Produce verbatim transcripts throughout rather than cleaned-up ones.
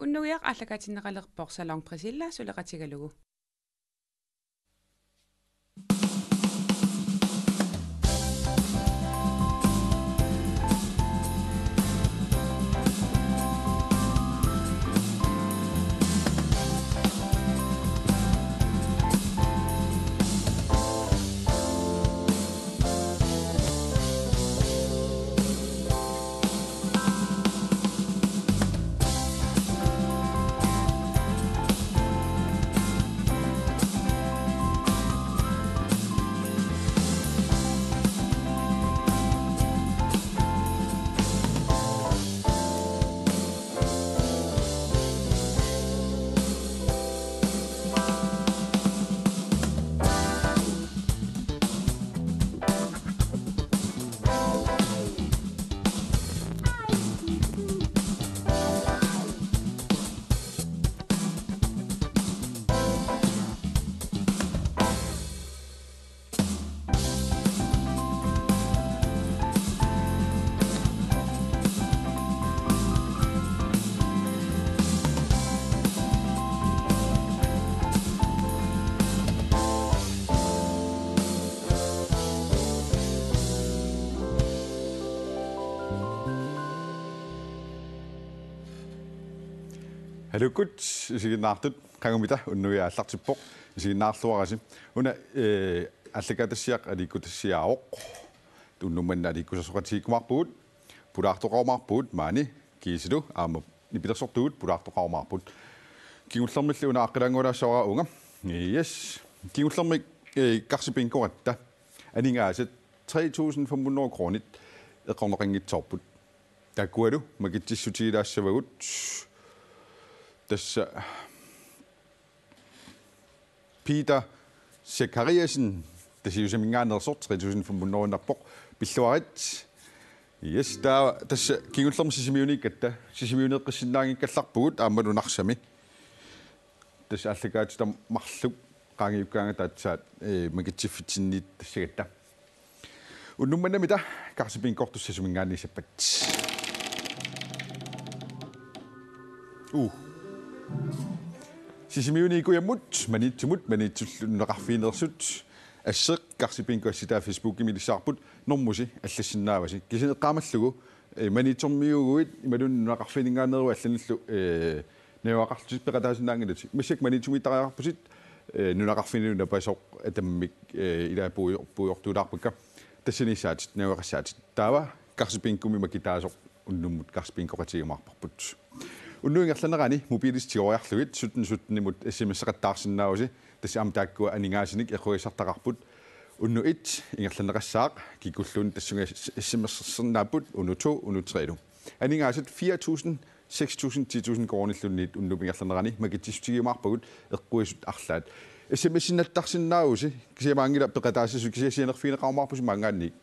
Unnugiaq aallakaatinneqalerpoq Salon Priscilla suleqatigalugu. Haluukkut isiginnaartut, qangumitaa unnugiaq aallartippoq, isiginnaarluarisi. Una, eh, aallakaatissiaq aliikkutassiaavoq. Unnuk manna aliikkusersoqatigiikkumaarpugut, pulaartoqarumaarpugut maani, kiisalu aamma nipilersortugut pulaartoqarumaarput. Kingullermilli una aaqqilaanngualaassavara uunga. Yes. Kingullermik, eh, karsibingoratta aningaasat tre tusind fem hundrede kronit eqqorneqanngitsoorput. Taakkualu makitsissutigilaassavagut. Tassa Peter Zachariasen, Tasiusaminngaanneersoq, tre tusind fem hundrede-nnerpoq, pilluarit. Yes, taava tassa kingullermik Sisimiuniikkatta, Sisimiuneeqqissinnaanngikkallarpugut aammalu Narsami. Tassa aallakaatita marluk qaangiukkaangata aatsaat, eh, makitsiffitsinniittagatta. Unnuk mannamita karsibingortussasuminngaanniissappat. Uh. Sisimiuni Kujammut, Maniitsumut, Maniitsullu nunaqarfigineersut, asseq karsibingo assitaa Facebookimi ilissaarput, normusi allassinnaavasi. Kisianni eqqaamallugu, eh, Maniitsormiuuguit, imaluunniit nunaqarfigininngaanneeruit allanillu, eh, najugaqarlutit peqataasinnaanngilatit. Massakkut Maniitsumiittariaqarputit, eh, nunaqarfinillu napasoq atammik, eh, ilaa puior-, puiortuulaarpakka. Tassaniissaatit, najugaqassaatit. Taava karsibingomi makitaasoq unnummut karsibingoqatigiumaarparput. Unnuup ingerlanerani mobiilistik tigoriarlugit sytten sytten-imut S M S-eqattaarsinnaavusi, tassa aamma taakkua aningaasanik eqqugassartaqarput. Unnuk et ingerlanneqassaaq, kikkulluunniit tassunga S M S-ersinnaapput, unnuk to, unnuk tre-lu. Aningaasat fire tusind, seks tusind, ti tusind koruunilluunniit unnuup ingerlanerani makitsissutigiumaarpagut eqquisut arlaat. S M S-innattarsinnaavusi, kisianni maanngilaq peqataassasusi, kisianni sianerfigineqarumaarpusi maanngaanniit.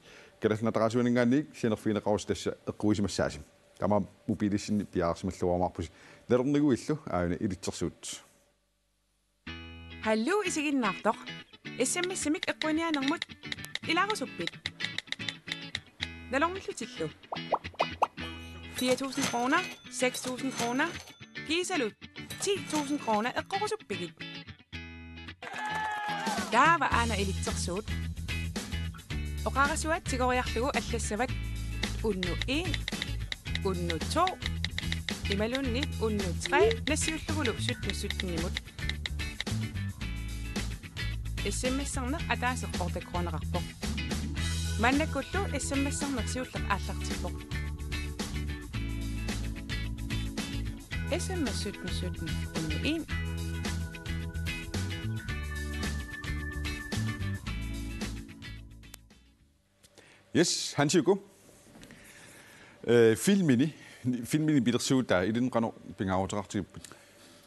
Kalaallit Nunaata Radioaninngaanniit sianerfigineqarusi tassa eqquisimassaasi. Tamanna mobiilissinni piareersimalluarumaarpusi. Nalorniguillu aajuna ilitsersuut. Hallo isiginnaartoq. S M S-imik eqquiniaanermut ilaarusuppit? Nalornillutillu. Fire tusind kroner, seks tusind kroner, kiisalu ti tusind kroner eqqorusuppigit? Taava aana ilitsersuut. Oqarasuaat tigoriarlugu allassavat unnuk en, unnuk to, imaluunniit unnuk tre nassiullugulu sytten sytten-imut. S M S-erneq ataaseq otte kroneqarpoq. Maannakkullu S M S-erneq siulleq aallartippoq. S M S sytten sytten unnuk en. Yes, Hansi Uku. Øh, filmini, filmini nipilersuutaa, ilinnut qanoq pingaaruteqartigippit?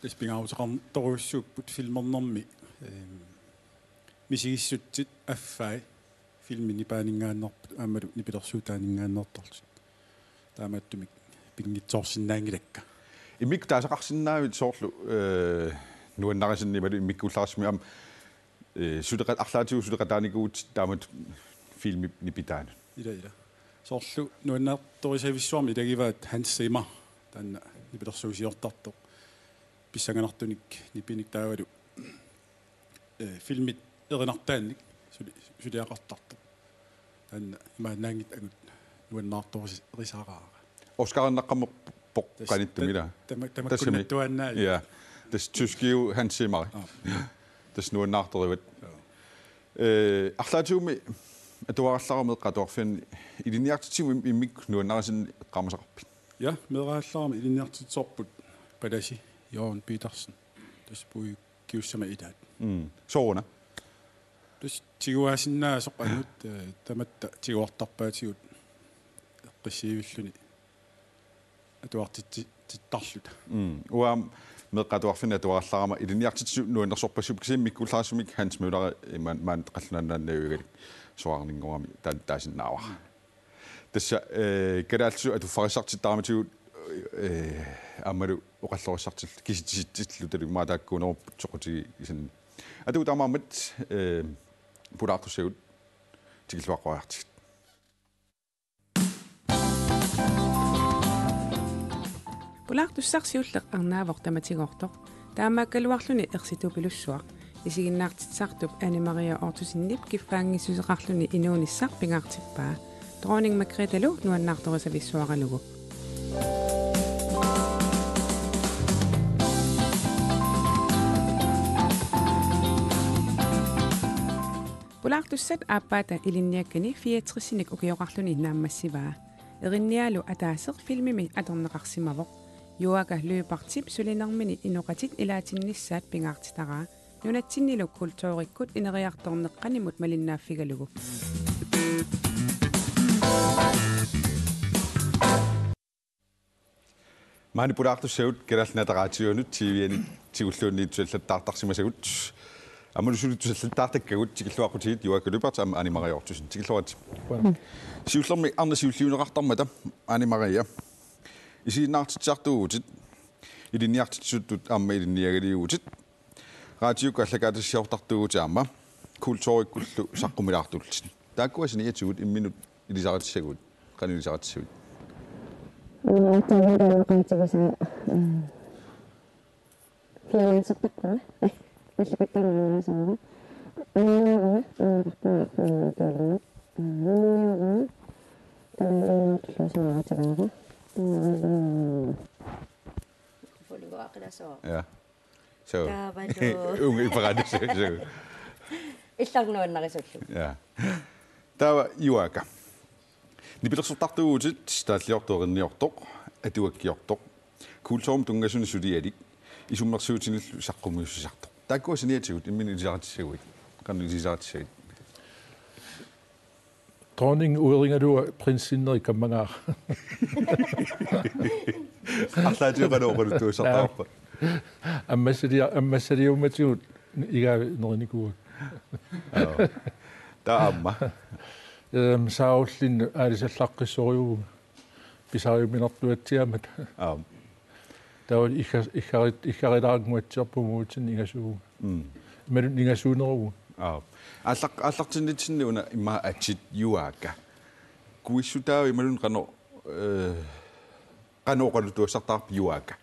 Tassa pingaaruteqartorujussuupput filmernermi, øhm, misigissutsit affai filmini nipaaninngaanneerput aammalu nipilersuutaaninngaanneertarlutik. Taamaattumik pinngitsoorsinnaanngilakka. Immikkut taasaqarsinnaavit soorlu, øh, nuannarisanni imaluunniit immikkuullarissamik aamma, øh, suleqat-, arlaatigut suleqataanikuuvutit taamatut filmip nipitaanut? Ila, ila. Soorlu nuannaartorisavissuarmik ilagivaat Hans Zimmer, taanna nipilersuusiortartoq. pissanganartunik nipinik taavalu, eh, filmit erinartaannik suli-, suliaqartartoq. Taanna imaannaanngitsoq angut nuannaartorisaraara. Oscarinnarpoq. Tassa qanittumi ta-, ila. Tama-, tamakkunnattuaannaa. Tassami. Ja. Tassa tyskiup Hans Zimmer. Aa. Tassa nuannaartorivat. Joo. Eh, arlaatigut atuarallarama Meeqqat Atuarfianni ilinniartitsivut im-, immikkut nuannarisannik eqqaamasaqarpit? Ja, meeraagallarama ilinniartitsisorput palasi Jørgen Petersen. Tassa puikiussammat ilaat. Mm. Sooruna? Tassa tiguaasinnaasoq angut, eh, tamatta tiguartarpaatigut eqqissiivilluni atuartitsi-, tittarluta. Mm. Uanga Meeqqat Atuarfianni atuarallarama ilinniartitsisut nuannersorpassuupput kisianni mikkullarissumik Hans Møller ima-, maani qallunaat nuannaarigalik soraarninngorami taan-, taasinnaavara. Tassa, eh, kalaallisut atuffarissartittaramitsigut, eh, aammalu oqallorissartilluta kisitsisitsilluta immaqa taakkuunerupput soqutigisanni. Atugut taamaammat, eh, pulaartussagut tikilluaqqoriartigit. Pulaartussaq siulleq arnaavoq tamatigoortoq. Taamaakkaluarluni ersitupilussuaq. Isiginnaartitsisartup Anne Marie Ottosenip kiffaanngissuseqarluni inuunissaq pingaartippaa. Dronning Margrethelu nuannaartorisavissuaralugu. Pulaartussat aappaata ilinniakkani fireogtresinik ukioqarluni naammassivaa. Erinnialu ataaseq filmimi atorneqarsimavoq. Juaaka Lyberthip sulinermini inoqatit ilaatinnissaat pingaartitaraa. Nunatsinnilu kulturikkut ineriartorneq qanimut malinnaaffigalugu. Maani pulaartussagut Kalaallit Nunaata Radioanut T V-anut tigulluunniit tusaallattaartarsimasagut. Aammalu suli tusaallattaartakkagut tikilluaqqutigit Juaaka Lyberth aamma Anne Marie Ottosen. Tikilluaritsi. Qujanaq. Siullermik arnat siulliunneqartarmata Anne Marie. Isiginnaartitsisartuuvutit, ilinniartitsisutut aamma ilinniagaliuvutit. Raatiukkut aallakaatitassiortartuuvutit aamma kulturikkullu saqqumilaartullutit. Taakkua saniatigut imminut ilisaritissaguit, qanoq ilisaritigisavit? Aa, taava taava qaatigisaa, aa, freelancertarpara. Allaqattaarnerusaara. Anniarama, aa, aa, aa, taava. Aa, anniarama. Taava tulluusuaratigaara. Aa, aa. Mikrofonigooq aqilasoq. Ja. So. Taavalu. Unga ipaqanissasoq. Illarnuannarisullu. Ja. Taava Juaaka. Nipilersortartuuvutit taalliortoq erinniortoq, atuakkiortoq. Kulturimut tunngasunik sulialik, isummersuutinillu saqqummiussisartoq. Taakkua saniatigut imminut ilisaritissaguit. Qanoq ilisaritigisavit? Dronning uerigalugu prinsinneri kammagaara. Arlaatigut qanoq oqaluttuassartaarpa? Ammassalia-, ammassaliummatigut igaavi nerinikuuakka. Aa. Taava aamma. Ehm, saarullinnut aalisallaqqissorujuvunga. Pisariuminartuatsiaammata. Aap. Taava igga-, iggarit-, iggarilaarannguatsiarpunga uatsinnut ingasuuvunga. Mm. Imaluunniit ingasuuneruvunga. Aap. Aallaq-, aallartinnitsinni una immaqa atit Juaaka. Kuissutaava imaluunniit qanoq, eh, qanoq oqaluttuassartaarpa Juaaka?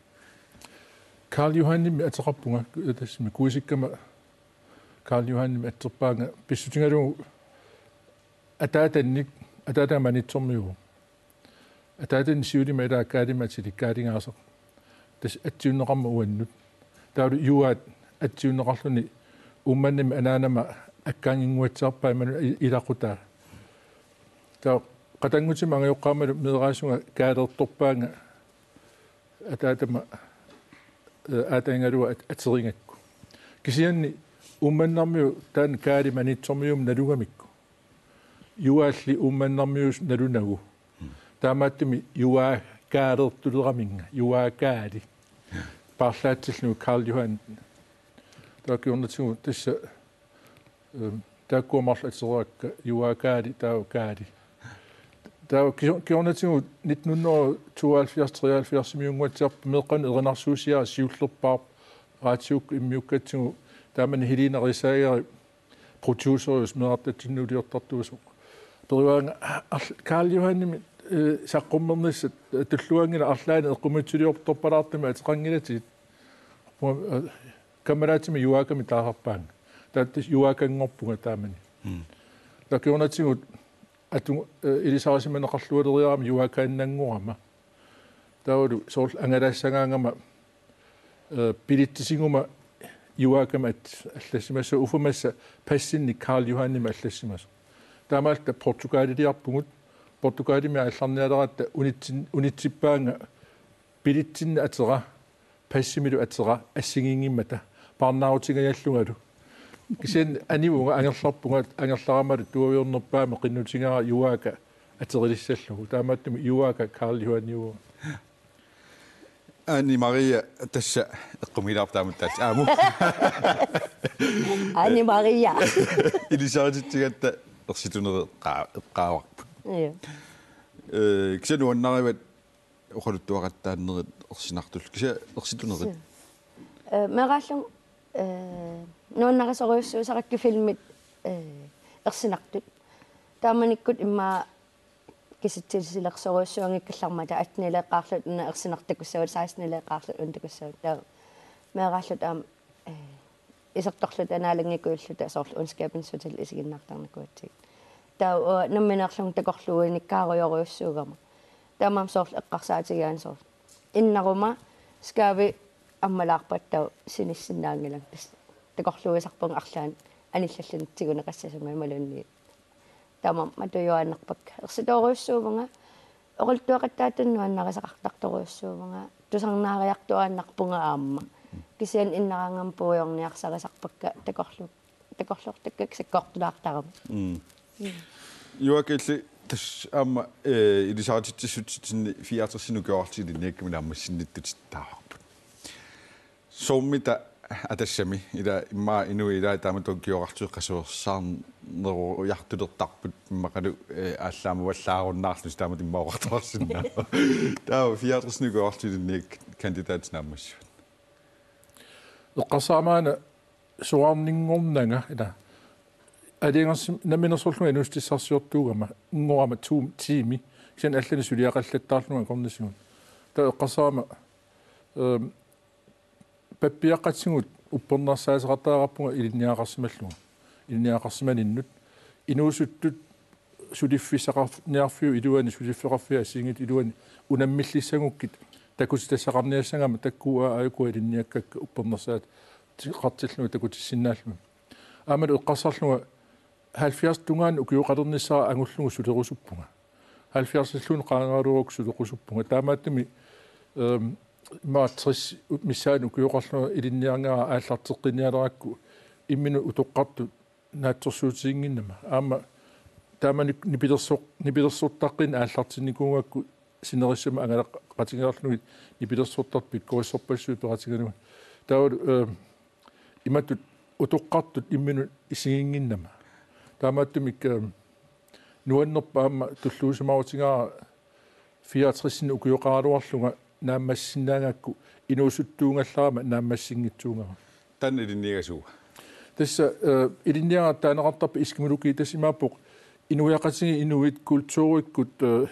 Karl Johanimik ateqarpunga, tassami kuisikkama Karl Johanimik atserpaanga pissutigalugu ataatannik, ataatama Maniitsormiuuvoq. Ataatanni siulima ilaa Kaalimik atilik Kaaligaasaq. Tassa atsiunneqarmat uannut. Taavalu Juaat atsiunneqarluni Uummannami anaanama akkaannginnguatsiarpaa imaluunniit i-, ilaqutaa. Taava qatanngutima angajoqqaamalu meeraasunga kaaleertorpaanga ataatama, eh, aatagigalugu at-, aterigakku. Kisianni Uummannarmiut taanna Kaali Maniitsormiuumut nalugamikku. Juaalli Uummannarmiuusoq nalunagu. Taamaattumik Juaakaaleertuleraminnga, Juaakaali. Paarlaatsillugu Karl Johan. Taava kingornatigut tassa, ehm, taakkua marluk atereerakka Juaakaali, taava Kaali. Taava ki-, kingornatigut nitten hundrede tooghalvfjerds treoghalvfjerdsimiunnguatsiarpoq meeqqanut erinarsuussiara siullerpaaq raatiukkut immiukkatsigu taamani Helena Risager producerisut meerartatsinnut uliortartuusoq. Periuaanga arl-, Karl Johanimit, eh, saqqummernissat, eh, tulluanngilaq arlaannik eqqumiitsuliortorpalaartumik ateqanngilatigit. Kammalaatima Juaakami taasarpaannga. Taava tassa Juaakanngorpunga taamani. Takiornatigut atu ilisarisimaneqarlualeriarama Juaakaannanngorama. Taavalu soorlu angalaassagaangama pilitsisiguma Juaakamik allassimassaaq, uffa massa passinni Karl Johanimik allassimasoq. Taamaalilluta Portugaliliarpugut, Portugalimi aallarnialeratta unitsin-, unitsippaannga pilitsinni atera, passimilu atera assigiinngimmata, parnaarutingajallungalu. Kisianni anivunga angerlarpunga, angerlaramalu tuaviornerpaamik qinnutigaara Juaaka aterilissallugu. Taamaattumik Juaaka Karl Johanivunga. Anne Marie tassa eqqumiilaarpoq taamatut. Aamu. Anne Marie. Ilisarititsigatta ersitunerit eqqaa-, eqqaavarput. Joo. Ee, kisianni nuannarivat oqaluttuaqattaarnerit ersinartullu. Kisianni ersitunerit. Ee, meeraallunga, ee, nuannarisorujussuusarakkit filmit, ee, ersinartut. Taamanikkut immaqa kisitsisilersorujussuanngikkallarmata attenileeqqaarluta una ersinartoq takussavagut, sekstenileeqqaarluta una takussavagut. Taava meeraalluta aamma, ee, isertorluta naalanngikkuilluta soorlu Ondskabens Hotel isiginnaartarnikuugatsigit. Taava uanga nammineerlunga takorluuinikkaarujoorujussuugama. Taamaammat soorlu eqqarsaatigigaanni soorlu innaruma Skaavi ammalaarpat taava sinissinnaanngilanga, tassa takorluuisarpunga arlaannik anillalluni tiguneqassasumik imaluunniit. Taamaammat matujuaannarpakka. Ersitoorujussuuvunga, oqaluttuaqattaartunut nuannarisaqartartorujussuuvunga, tusarnaariartuaannarpunga aamma. Kisianni innaraangama puigorniarsarisarpakka takorlu-, takorloortakkakka sakkortulaartarami. Mm. Juaaka, illit tassa aamma, ee, ilisarititsissutitsinni fireoghalvtredsinut ukioqarlutit ilinniakkami naammassinnittutit taavarput. Soormita atassami, ila immaqa inuit ilaat taamatut ukioqarlutik qasuersaarnerujartulertarput, immaqalu, ee, aallaamavallaarunnaarlutik taamatut immaqa oqartoqarsinnaavoq. Taava fireoghalvtredsinut ukioqarlutit ilinniakkat kandidatit naammassivat. Eqqarsarama una soraarninngornanga, ila aalajangersi-, namminersorlunga inuussutissarsiortuugama, inngorama tuum tiimi, kisianni allanik suliaqallattaarlunga akornisigut. Taava eqqarsarama, ehm, pappiaqqatigut uppernarsaateqartariaqarpunga ilinniagaqarsimallunga. Ilinniagaqarsimaninnut inuusuttut suliffissaqarf-, niarfiup iluani suliffeqarfiup assigiinngitsut iluani unammillissagukkit takutitassaqarniassagama taakku aajukua ilinniakkakka uppernarsaateqartillugit takutissinnaallugit. Aammalu eqqarsarlunga halvfjerds tungaanut ukioqalernissara angullugu sulerusuppunga. Halvfjerdsilluunniit qaangeruukku sulerusuppunga. Taamaattumik, ehm, immaqa tres missaani ukioqarlunga ilinniagara aallarteqqinnialerakku imminut utoqqartut naatsorsuutiginnginnama. Aamma taamani nipilersor-, nipilersortaqqinneq aallartinnikuugakku sinerissami angalaqatigilerlugit nipilersortartut pikkorissorpassuit peqatigalugit. Taavalu, ehm, imatut utoqqartut imminut isiginnginnama. Taamaattumik, ehm, nuannerpoq aamma tulluusimaarutigaara fireoghalvtredsinik ukioqaraluarlunga naammassisinnaagakku inuusuttuugallarama naammassinngitsuugama. Taanna ilinniagasuua? Tassa, eh, ilinniagaq taaneqartarpoq eskimologi, tassa imaappoq inuiaqatigiit inuit kulturikkut, eh,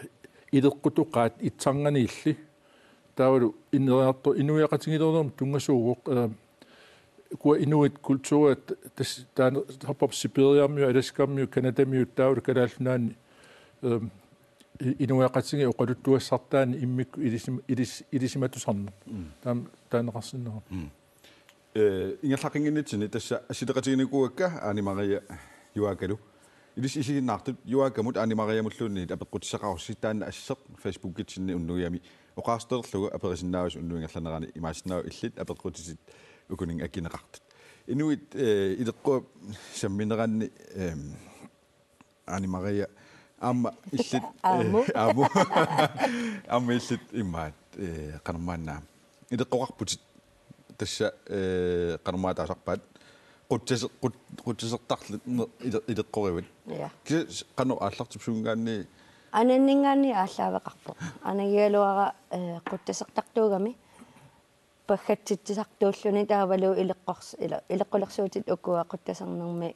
ileqqutoqaat itsarnganiilli. Taavalu ineriarto-, inuiaqatigiilernermut tunngasuuvoq, eh, ukua inuit kulturit tassa taaneqartarput Siberiamiut, Alaskamiut, Canadamiut, taavalu Kalaallit Nunaanni, ehm, i-, inuiaqatigiit oqaluttuassartaanni immikkut ilisim-, ilis-, ilisimatusarneq. Mm. Taama taaneqarsinnaavoq. Mm. Eh, ingerlaqqinnginnitsinni tassa assileqatiginikuuakka Anne Marie Juaakalu. Ilissi isiginnaartut Juaakamut Anne Mariamulluunniit apeqqutissaqarussi, taanna asseq Facebookitsinni unnugiami oqaaseqarlugu aperisinnaavasi unnuk ingerlanerani, imaassinnaavoq illit apeqqutitit ukuninnga akineqartut. Inuit, eh, ileqqup sammineranni, ehm, Anne Marie, aamma illit, eh, aamu. Aamu. Aamma illit immaqa, eh, qanormaanna ileqqoqarputit tassa, eh, qanormaa taasarpaat. Qutsase-, qut-, qutsasertarluni ile-, ileqqorivat. Ja. Kisianni qanoq aallartipsungaanni? Ananninngaanniit aallaaveqarpoq. Anagigaluara, eh, qutsasertartuugami paggatsitsisartuulluni taavalu ileqqors-, ile-, ileqqulersuutit ukua qutsasernermi,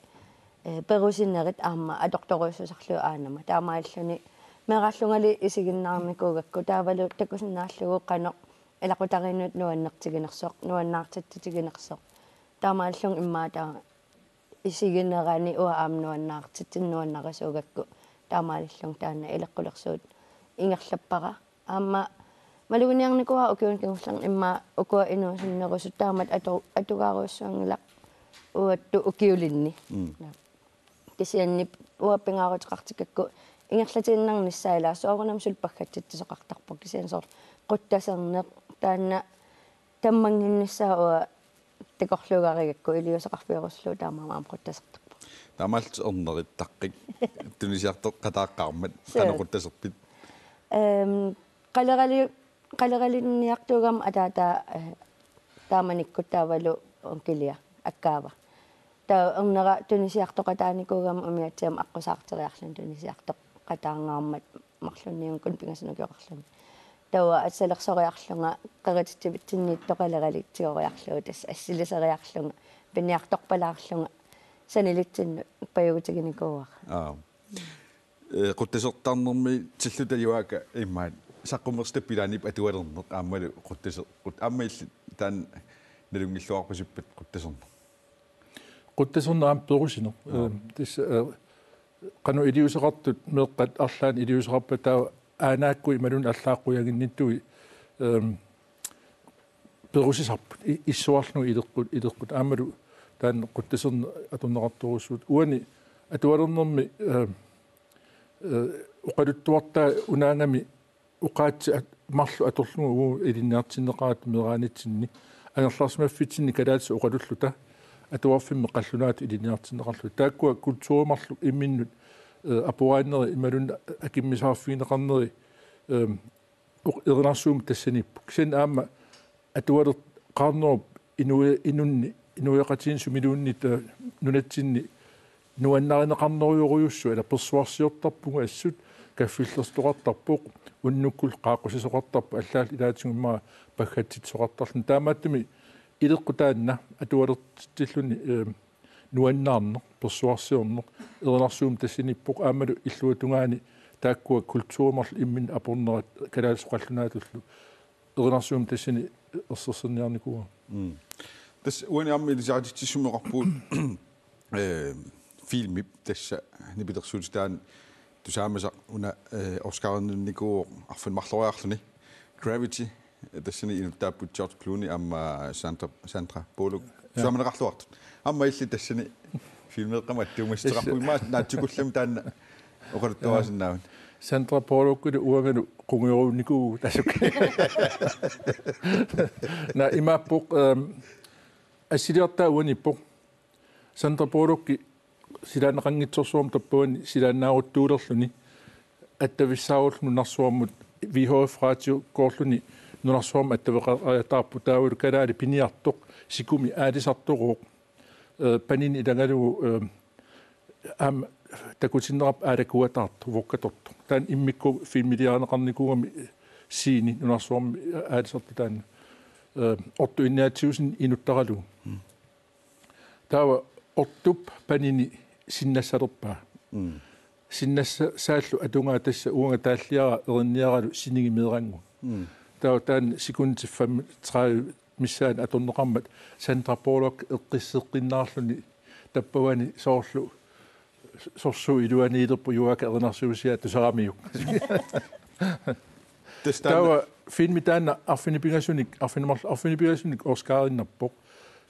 eh, perusinerit aamma atortorujussuusarlugit aanama. Taamaalilluni meeraallungali isiginnaarnikuugakku taavalu takusinnaallugu qanoq ilaqutariinnut nuannertiginersoq, nuannaartitsitiginersoq. Taamaalillunga immaqa taava isiginerani uanga aamma nuannaartitsineq nuannarisuugakku taamaalillunga taanna ileqqulersuut ingerlappara. Aamma maluginiarnikuuara ukiuni kingullerni immaqa ukua inuusunnerusut taamatut atu-, atugaarujussuanngilaq uattut ukiulinni. Mm. Kisianni uanga pingaaruteqartikkakku ingerlatiinnarnissaa ilaa soorunami suli paggatsitsisoqartarpoq kisianni soorlu quttaserneq taanna tammannginnissaa uanga takorluugarigakku iliuuseqarfiurusullugu taamaammat aamma quttasertarpoq. Taamaalillutit ernerit taqqik tunisiartoqataaqaarmat. Suu. Qanoq quttaserpit? Ehm, qalerali-, qaleralinniartuugama ataataa, eh, taamanikkut taavalu onkilia akkaava. Taava ernera tunisiartoqataanikuugama umiatsiamik aqqusaarteriarluni tunisiartoqataangaarmat marlunniunngikkunik pingasuni ukioqarluni. Taava assalersoreerlunga qerititsivitsinniittoq qaleralitsigoreerlunga tassa assiliseriarlunga piniartorpalaarlunga sanilitsinnut pajugutiginikuuara. Aap. Eh, quttasertarnermi tilluta Juaaka immaqa saqqummersitappat ilaanni atualerneq aammalu quttaseq qut-, aamma illit taanna nalunngilluarpasippat quttaserneq? Quttaserneq aamma perusineq. Aap. Eh, tassa, eh, qanoq iliuuseqartut meeqqat arlaanni iliuuseqarpat taava aanaakkut imaluunniit allaat qujaginnittuit, ehm, perusisarput i-, issuarlugit ileqqut, ileqqut aammalu taanna quttaserneq atorneqartorujussuuvoq. Uani atualernermi, ehm, eh, oqaluttuartaa unaagami oqaatsit at-, marluk atorlugit uagut ilinniartinneqaratta meeraanitsinni angerlarsimaffitsinni kalaallisut oqalulluta atuarfimmi qallunaatut ilinniartinneqarluta. Taakkua kulturi marluk imminnut, eh, aporaannerit imaluunniit akimmisaarfigineqarneri, ehm, oq-, erinarsuummik tassaniippoq. Kisianni aamma atualernerup inui-, inunni, inuiaqatigiinni sumiluunniit, eh, nunatsinni nuannarineqarnerujorujussuaq, ila persuarsiortarpugut assut, kaffillertoqartarpoq, unnukkut qaaqqusisoqartarpoq, allaallu ilaatigut immaqa paggatsitsisoqartarluni. Taamaattumik ileqqut taanna atualertitsilluni, eh, nuannaarneq, persuarsiorneq, erinarsuummik tassaniippoq aammalu illuatungaani taakkua kulturi marluk imminnut apornerat kalaallisut qallunaatullu erinarsuummik tassani ersersinniarnikuuara. Mm. Tassa uani aamma ilisaritsitsissummik oqarpugut, eh, filmip tassa nipilersuutitaanik tusaamasaq una, eh, Oscarinnikuuvoq arfineq-marloriarluni. Gravity, tassani inuttaapput George Clooney aamma Sandra, Sandra Bullock. Ja. Tusaamanaqarluartut. Aamma illit tassani filmeeqqamut attuumassuteqarpugut. Immaqa naatsukullumi taanna oqaluttuarisinnaavat. Sandra Bullockillu uangalu qungujorunnikuuvugut tasuk. Naa imaappoq, ehm, assiliartaa uaniippoq. Sandra Bullock silaannaqanngitsorsuarmik tappavani silaannaaruttuulerluni attavissaarulluni nunarsuarmut V H F radiokoorluni nunarsuarmut attaveqariataarpoq taavalu kalaali piniartoq sikumi aalisartoruuq, eh, panini ilagalugu, eh, aamma takutinneqarpoq aalakuataartoq, vokkatortoq. Taanna immikkut filmiliarineqarnikuugami scene nunarsuarmi aalisartoq taanna. Eh, Otto Ignatiussen inuttaralugu. Mm. Taava Ottup panini sinnassalerpaa. Mm. Sinnassaallu atugaa tassa uanga taalliara erinniaralu sinigi meerannguaq. Mm. Taava taanna sekundit femogtredive missaani atorneqarmat Sandra Bullock eqqisseqqinnaarluni tappavani soorlu sorsuup iluaniilerpoq Juaaka erinarsuusiaa tusaramiuk. Tassa taanna. Taava filmi taanna arfineq-pingasunik, arfineq-marl-, arfineq-pingasunik Oscarinnarpoq.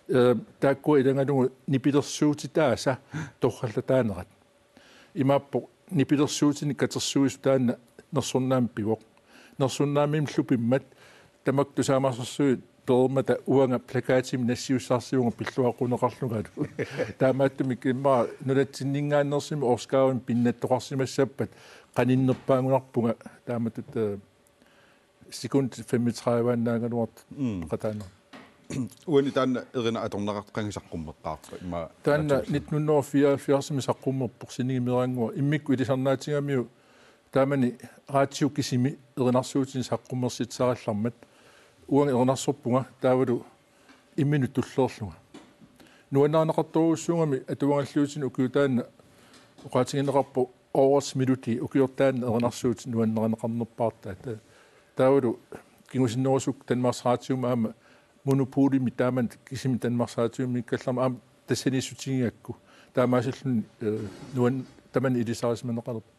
Eh, taakkua ilagalugu nipilersuutitaasa torrallataanerat. Imaappoq nipilersuutinik katersuisoq taanna nersornaammik pivoq. Nersornaammimillu pimmat tamakku tusaamasersuit pereermata uanga plakatimik nassiussarsivunga pilluaqquneqarlungalu. Taamaattumik immaqa nunatsinninngaanneersumik Oscarimik pinnattoqarsimassappat qaninnerpaagunarpunga taamatut, eh, sekundit femogtredive-annaagaluartoq. Mm. Qataana. Uani taanna erinaq atorneqartoq qanga saqqummeqqaarpa immaqa? Taanna aatsaat nitten hundrede og fireoghalvfjerds saqqummerpoq sinigi meerannguaq. Immikkut ilisarnaatigigamiuk taamani radiup kisimi erinarsuutinik saqqummersitsisarallarmat. Uanga erinarsorpunga taavalu imminut tulleerlunga. Nuannarineqartorujussuugami atuagalliutini ukiut taanna oqaatigineqarpoq Årets Melodi, ukiortaanna erinarsuutit nuannarineqarnerpaartaat. Taavalu kingusinnerusukkut Danmarks Radiomik aamma monopolimik taama kisimi Danmarks Radiomiikkallarmat aamma tassaniissutigigakku. Taamaasilluni, eh, nuan-, tamanna ilisarisimaneqalerpoq.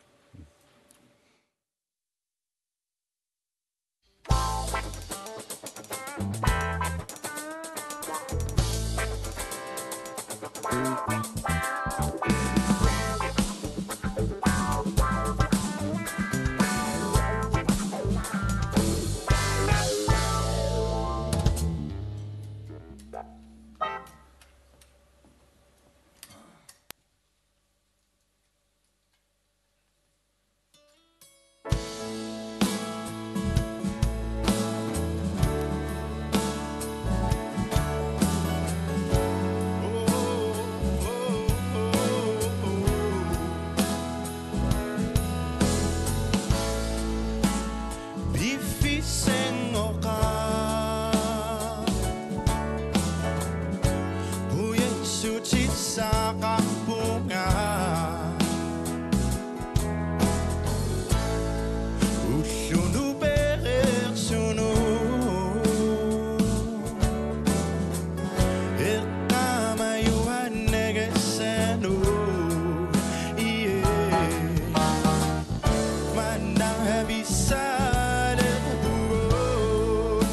Piffissanngooqaaq, pujassutissaaqarpunga. Ullunut pereersunut eqqaamajuaannagassannut, ie. Maanna avissaaleqqugut.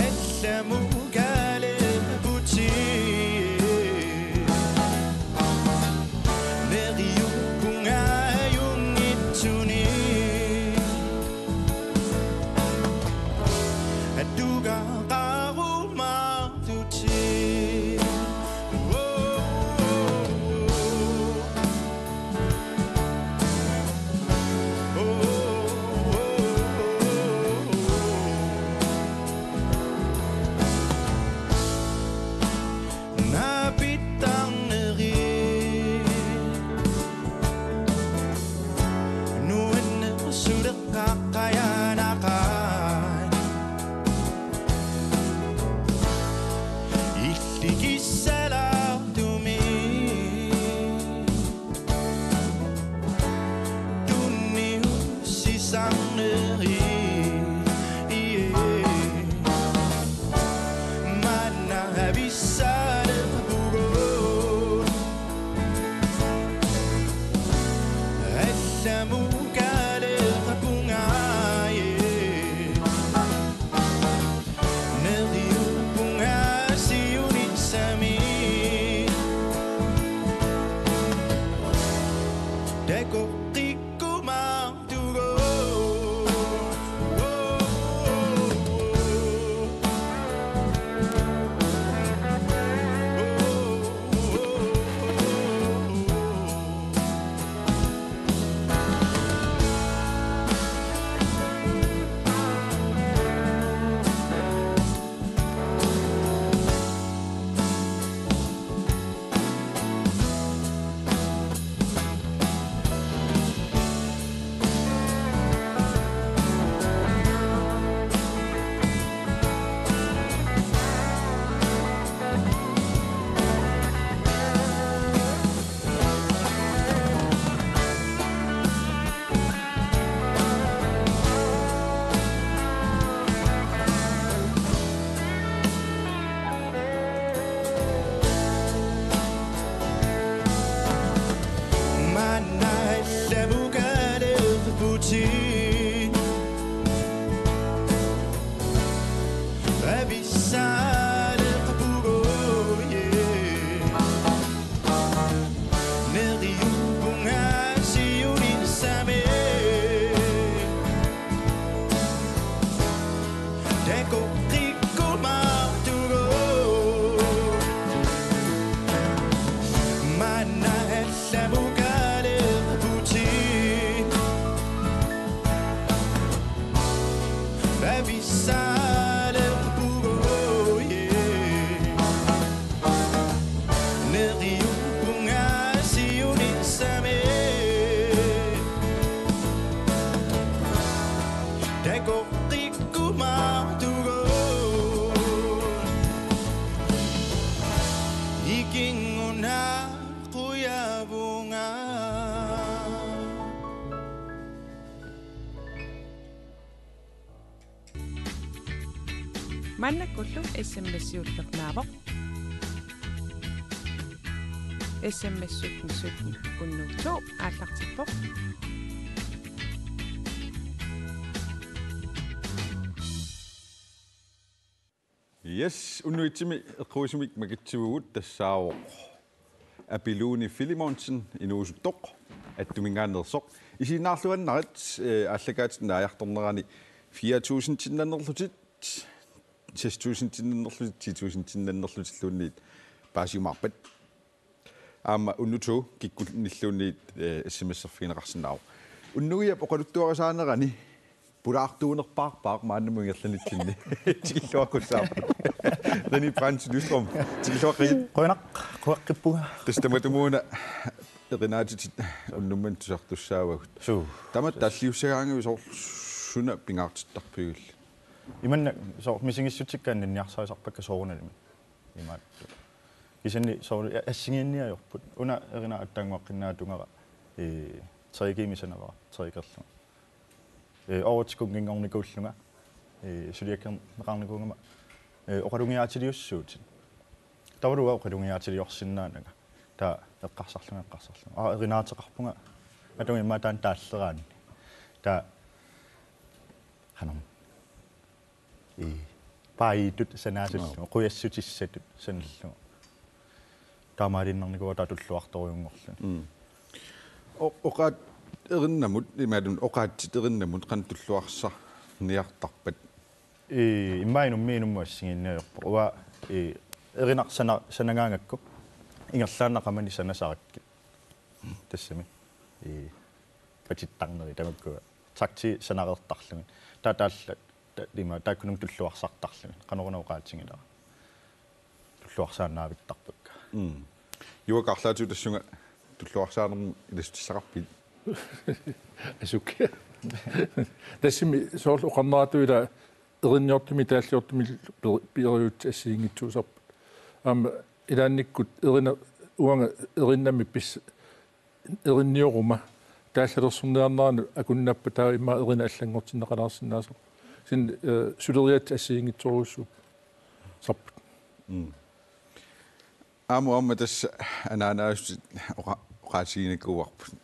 Allamut kaaleqqutit. Neriuppunga ajunngitsunik. Atugaqarumaartutit. Naapittarneri nuannersuleqqaqqajaanaqaat. Illikissalaartumik tunniussisarneri, ie. Maanna avissaaleqqugut. Allamut kaaleqqugut, ie. Neriuppunga siunissami. Takoqqikkumaartugut. Maanna allamut kaaleqqutit. Avissaaleqqugut, ie. Neriuppunga siunissami. Takoqqikkumaartugut. Maanna allamut kaaleqqutit. Avissaaleqqugut, ie. Neriuppunga siunissami. Takoqqikkumaartugut. Ikinnguna qujavunga. Maannakkullu S M S-iullernaavoq. S M S sytten sytten hundrede to aallartippoq. Yes, unnuitsimi eqquisumik makitsivugut tassaavoq Apiluuni Filemonsen inuusuttoq Attuminngaanneersoq. Isiginnaarluannarit, eh, aallakaatitut naajartornerani fire tusindinnannerlutit, seks tusindinnannerlutit, ti tusindinnannerlutilluunniit paasiumaarpat. Aamma unnugu kikkunnilluunniit, eh, S M S-erfigineqarsinnaavoq. Unnugiap oqaluttuarisaanerani pulaartuunerpaarpaaq maannamut ingerlanitsinni. Tikilluaqqussaappoq. René Brandt Lystrøm. Tikilluaqqigit. Qujanaq, queqqippunga. Tassa tamatumuuna erinaatit unnummanna tusartussaavagut. Suu. Tamatta taalliussagaangavi soorlu suna pingaartittarpigulli? Imanna soorlu misigissutsikka anninniarsarisarpakka soorunalimi. Imaattoq. Kisianni soorlu a-, assigiinniarput. Una erinaa attaannguaqqinnaatugara, ee, tre G-mi sanavara, tre G-erlunga. Ee, oorutikunnginngornikuullunga, ee, suliakkerneqarnikuugama, ee, oqalugiaatiliussuutit. Taavalu uanga oqalugiaatiliorsinnaananga. Taava eqqarsarlunga, eqqarsarlunga. Aa, erinaateqarpunga. Atuga immaqa taanna taalleraanni. Taava, qanoq. Ee, paajittut sanaasullugu, Joo. Qujassutissatut sanallugu. Taamaaliinnarnikuuara taava tulluartorujunngorluni. Mm. O-, oqaatsit erinnamut, imaluunniit oqaatsit erinnamut qanoq tulluarsarniartarpat? Ee, immaqa inummit inummut assigiinniarpoq. Uanga, ee, erinaq sana-, sanagaangakku ingerlaannaq qamani sanasarakkit. Tassami. Ee, patittarneri tamakkua. Takti sanareertarlugit. Taava taalla ta-, ima taakkununnga tulluarsartarlugit. Qanoruna oqaatigilara. Tulluarsaannaavittarpakka. Mm. Juaaka arlaatigut tassunga tulluarsaanermut ilaassutissaqarpit? Asuk. Tassami soorlu oqarneratut ila erinniortumik taalliortumik peri-, periutsit assigiinngitsuusarput. Aamma ilaannikkut erina-, uanga erinnami pis-, erinnioruma taallalersorniarneranut akunnappat taava immaqa erinaq allanngortinneqalaarsinnaasarpoq. Kisianni, eh, suleriaatsit assigiinngitsorujussuupput. Mm. Aamma, aamma tassa anaanaasutit oqa-, oqaatiginikuuarput.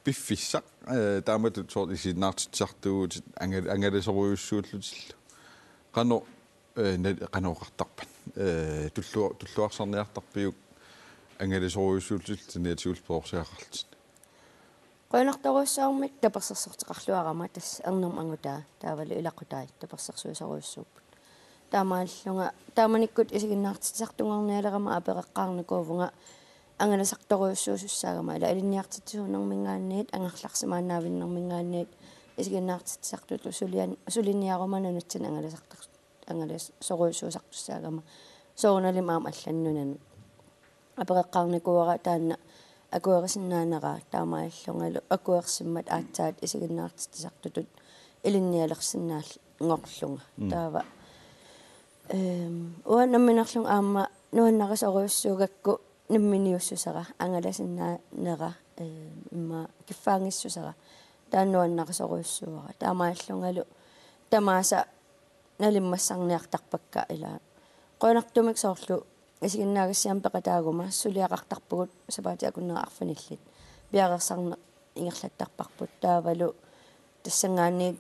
Piffissaq, eh, taamatut soorlu isiginnaartitsisartuuvutit angal-, angalasorujussuullutillu. Qanoq, eh, na-, qanoq oqartarpat? Eh, tullu-, tulluarsarniartarpiuk angalasorujussuullutillu saniatigullu perorsiaqarlutit? Qujanartorujussuarmik tapersersorteqarluarama tassa ernermut angutaa taavalu ilaqutai tapersersuisorujussuupput. Taamaallunga taamanikkut isiginnaartitsisartunngornialerama apereqqaarnikuuvunga angalasartorujussuusussaagama ila ilinniartitsisuunerminngaanniit angerlarsimaannaavinnerminngaanniit isiginnaartitsisartutut sulian-, suliniaruma nunatsinni angalasartar-, angalasorujussuusartussaagama soorunalimi aamma allanut nunanut. Apereqqaarnikuuara taanna akuerisinnaanera taamaalillungalu akuersimmat aatsaat isiginnaartitsisartutut ilinnialersinnaanngorlunga. Mm. Taava, ehm, uanga nammineerlunga aamma nuannarisorujussuugakku namminiussusera, angalasinnaanera, ehm, immaqa kiffaanngissusera. Taanna nuannarisorujussuuara. Taamaalillungalu tamaasa nalimmassarniartarpakka ila. Qujanartumik soorlu isiginnaagassiami peqataaguma suliaqartarpugut sapaatip akunneri arfinillit. Piareersarneq ingerlattarparput taavalu tassanngaanniit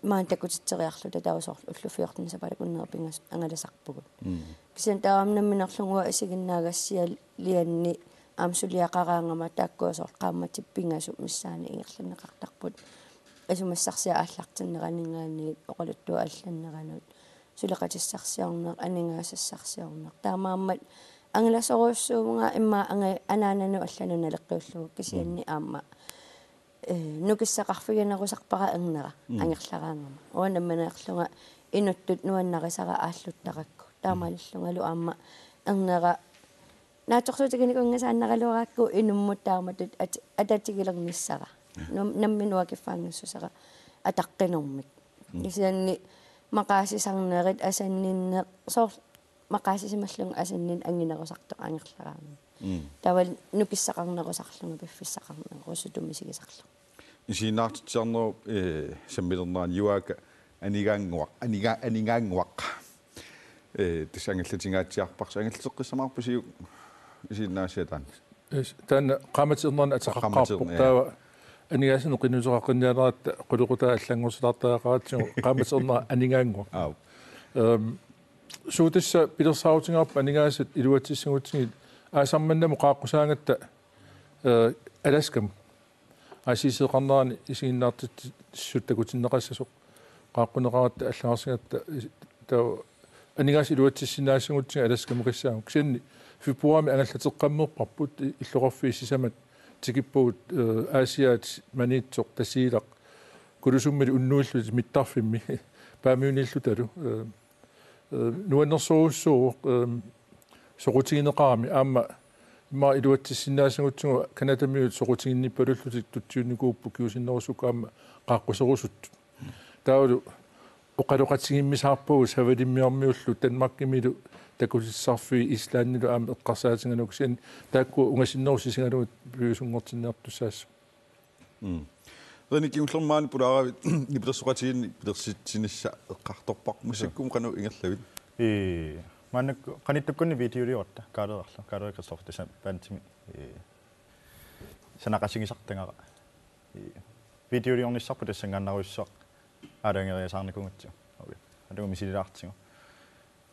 maani takutitseriarluta taava soorlu ullut fjorten sapaatip akunneri pingasut angalasarpugut. Mm. Kisianni taava aamma nammineerlunga uanga isiginnaagassialianni aamma suliaqaraangama taakkua soorlu qaammatit pingasut missaani ingerlanneqartarput. Isumassarsiat aallartinneraninngaanniit oqaluttuat allanneranut. Suleqatissarsiorneq, aningaasassarsiorneq. Taamaammat angalasorujussuuvunga immaqa anga-, anaananut allanut naleqqiullugu kisianni Mm. aamma, eh, nukissaqarfiginerusarpara ernera Mm. angerlaraangama. Uanga nammineerlunga inuttut nuannarisara aalluttarakku. Taamaalillungalu aamma ernera naatsorsuutiginikunngisaannaraluaraakku inummut taamatut at-, atatigilernissara. Nam-, nammineq uanga kiffaanngissusera ataqqinermik. Mm. Kisianni maqaasisarnerit asanninneq soorlu maqaasisimallunga asanninneq anginerusartoq angerlaraangama. Mm. Taavalu nukissaqarnerusarlunga piffissaqarnerusutut misigisarlunga. Isiginnaartitsisarnerup, eh, sammilernerani Juaaka Anigaannguaq, Aniga-, Anigaannguaq. Ee, tassa angallatingaatsiarparsi, angallateqqissamaarpusiuk isiginnaagassiaq taanna? Yes, taanna qaammatip ernerani ateqaqqaarpoq. Qaammatip erner-, ja. Taava aningaasanik qinnuteqaqinnialeratta qulequtaq allanngortilaartariaqaratsigu qaammatip ernera aningaannguaq. Aap. Ehm, suut tassa pilersaarutigaarput aningaasat iluatsissagutsigit aasaq manna qaaqqusaagatta, eh, Alaskamut. Aasiisiiqarnerani isiginnaartitsissut takutinneqassasoq. Qaaqquneqaratta allagarsigatta is-, taava aningaasat iluatsissinnaassagutsigit Alaskamukassaaq. Kisianni februarimi angallateqqammerparput i-, illoqarfiit sisamat tikippagut, eh, Aasiaat Maniitsoq, Tasiilaq, Kulusummilu unnuillutik mittarfimmi Paamiuniillutalu, eh, eh, nuannersorujussuuvoq, eh, soqutigineqarami aamma immaqa iluatsissinnaassagutsigu Canadamiut soqutiginnippalullutik tutsiunnikuupput kingusinnerusukkut aamma qaaqquserusuttut. Taavalu oqaloqatigimmisaarpagut Savalimmiormiullu Danmarkimilu takutissarfii Islandilu aamma eqqarsaatigalugu kisianni taakku ungasinnerup sisigalugit piviusunngortinniartussaassooq. Mm. René, kingullermi maani pulaaravit nipilersoqatigiinnik pilersitsinissaq eqqartorparput. Massakkut qanoq ingerlavit? Ii, maannakkut qanittukkunni videoliorutta, Kaaleerlu, Kaaleerlu Kristoffersen bandimi, ii, sanaqatigisartagara. Ii, videoliornissarput tassanngaannarujussuaq aalajangeeriasaarnikuugatsigu. Ui, alugu misililaartigu.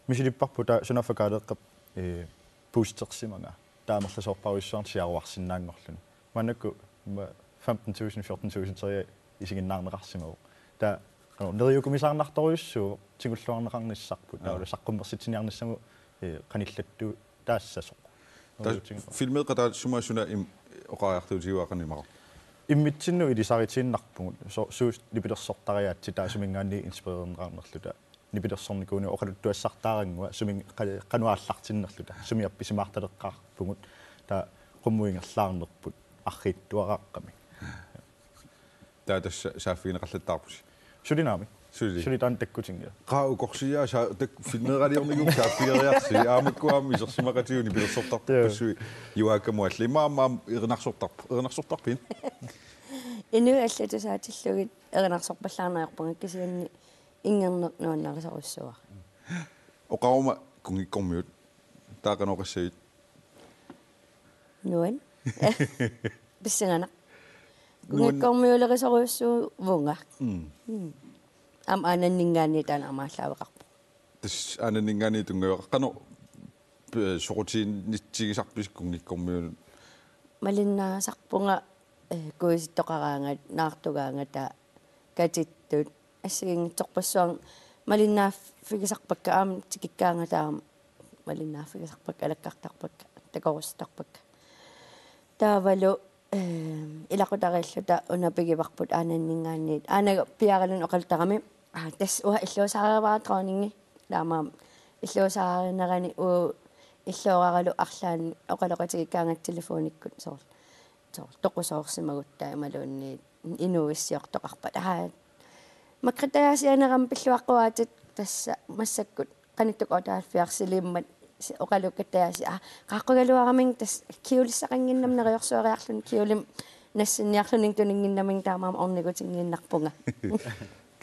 Misilipparput taava sunaaffa Kaaleeqqap, ee, boostersimagaa. Taava amerlasoorpassuarnik siaruarsinnaanngorluni. Maannakkut immaqa femten tusind, fjorten tusind teriaat isiginnaarneqarsimavoq. Taava, qanoq, neriukumisaarnartorujussuuvoq tigulluarneqarnissarput. Aa. Taavalu saqqummersitsiniarnissamut, ee, qanillattut taassasoq. Taava filmeeqqat taava sumut suna im-, oqariartuutigaat qanoq imaqarpa? Immitsinnut ilisaritiinnarpugut. Su-, suut nipilersortariaatsit taava suminngaanniit inspirererneqarnerluta. Nipilersornikuuneq oqaluttuassartaarannguaq sumi qa-, qanoq aallartinnerluta. Sumi appisimaartaleqqaarpugut. Taava qummut ingerlaarnerput arriitsuaraaqqamik. Taava tassa saaffigineqallattaarpusi? Suli naamik. Suli. Suli taanna takkutinngilara. Qaa ukorsiaa sa-, tak-, filmeeraliornikuupput saaffigeriarsi. Aamma ukua aamma isersimaqatigiit nipilersortarpassuit. Joo. Juakamut alli. Immaqa aamma erinarsortarp-, erinarsortarpit? Inuit allat tusaatillugit erinarsorpallaarneq ajorpunga kisianni inngerneq nuannarisorujussuuara. Oqaruma kunngikkormiut. Taava qanoq oqassagit? Nuann-. Pissanganaq. Nuann-. Kunngikkormiulerisorujussuuvunga. Mm. Mm. Aamma aananninngaanniit taanna aamma aallaaveqarpoq. Tassa aananninngaanniit tunngaveqarpoq. Qanoq, eh, soqutiginnitsigisarpisi kunngikkormiunut? Malinnaasarpunga, eh, kuisittoqaraangat, naartugaangata, katittut, assigiinngitsorpassuarnik malinnaaffigisarpakka aamma tikikkaangata aamma malinnaaffigisarpakka alakkartarpakka takorussutarpakka. Taavalu, ehm, ilaqutariilluta una pigivarput aananninngaanniit. Aanaga piaaraluni oqaluttarami, aa, tassa uanga illuusaarivara dronningi. Taamaammat illuusaarinerani uagut illuararalu arlaanni oqaloqatigiikkaangata telefonikkut soorlu. Soorlu toqusoorsimagutta imaluunniit inuuissiortoqarpat. Aa, Margrethe Tayasianerama pilluaqquaatit tassa massakkut qanittukkut otteoghalvfjerdsiliimmat si-, oqalukkattajaasi, aa, qaaqqugaluaramik tassa kjolissaqannginnama neriorsueriarluni kjolimik nassinniarluni tuninnginnamik taamaammat ornigutinngiinnarpunga.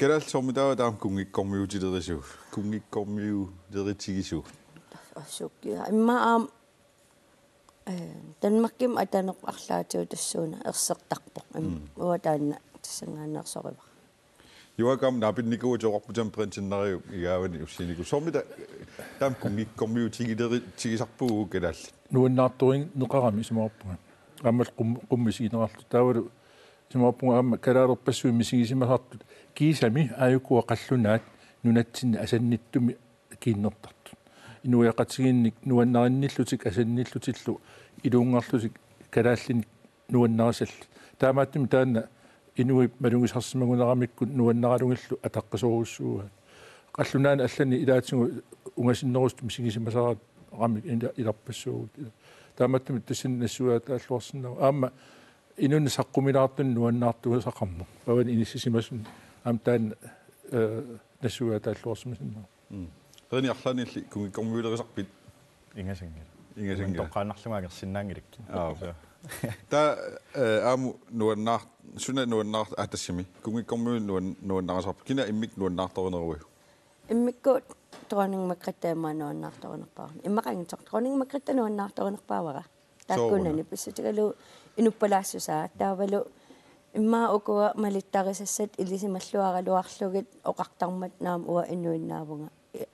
Kalaallit soormitaava taama kunngikkormiutilerisiuk? Kunngikkormiuleritigisuk? Asukkia. Immaqa aamma, eh, Danmarkimi ataneq arlaatigut tassuuna ersertarpoq. Im-, mm, uanga taanna tassanngaanneersorivara. Juakamut naapinnikuuvoq, oqarputit aamma printinnariuk igaavani ussiinikuuvoq. Soormita taama kunngikkormiutigileri-, tigisarpugut kalaallit? Nuannaartorinneqarami isumaqarpunga. Aammalu qum-, qummut isigineqarluta. Taavalu isumaqarpunga aamma kalaalerpassuit misigisimasartut kiisami aajukua qallunaat nunatsinni asannittumi kiinnertartut. Inuiaqatigiinnik nuannarinnillutik asanniillutillu iluunngarlutik kalaallinik nuannarisallit. Taamaattumik taanna inuit malugisarsimaguneramikkut nuannaralugillu ataqqisorujussuuaat. Qallunaanit allanik ilaatigut ungasinnerusut misigisimasaratik ila-, ilarpassuugut. Taamaattumik tassani nassuiaataalluarsinnaavoq. Aamma inunnut saqqumilaartunik nuannaartuusaqarneq. Avani inissisimasunut. Aamma taanna, eh, nassuiaataalluarsimasinnaavoq. Mm. René, arlaanniilli kunngikkormiulerisarpit? Ingasanngilaq. Ingasanngilaq. Toqqaannarlunga angersinnaanngilakkit. Aap. Så. Taava, eh, aamma nuannaar-, suna nuannaar-, aa, tassami. Kunngikkormiut nuan-, nuannarisarput. Kina immikkut nuannaartorineruiuk? Immikkut Dronning Margrethe immaqa nuannaartorunerpaavara. Immaqa angisoq Dronning Margrethe nuannaartorunerpaavara. Taakkunani pissutigalugu inuppalaassusaa. Taavalu immaqa ukua malittarisassat ilisimalluaraluarlugit oqartarmat naamik uanga inuinnaavunga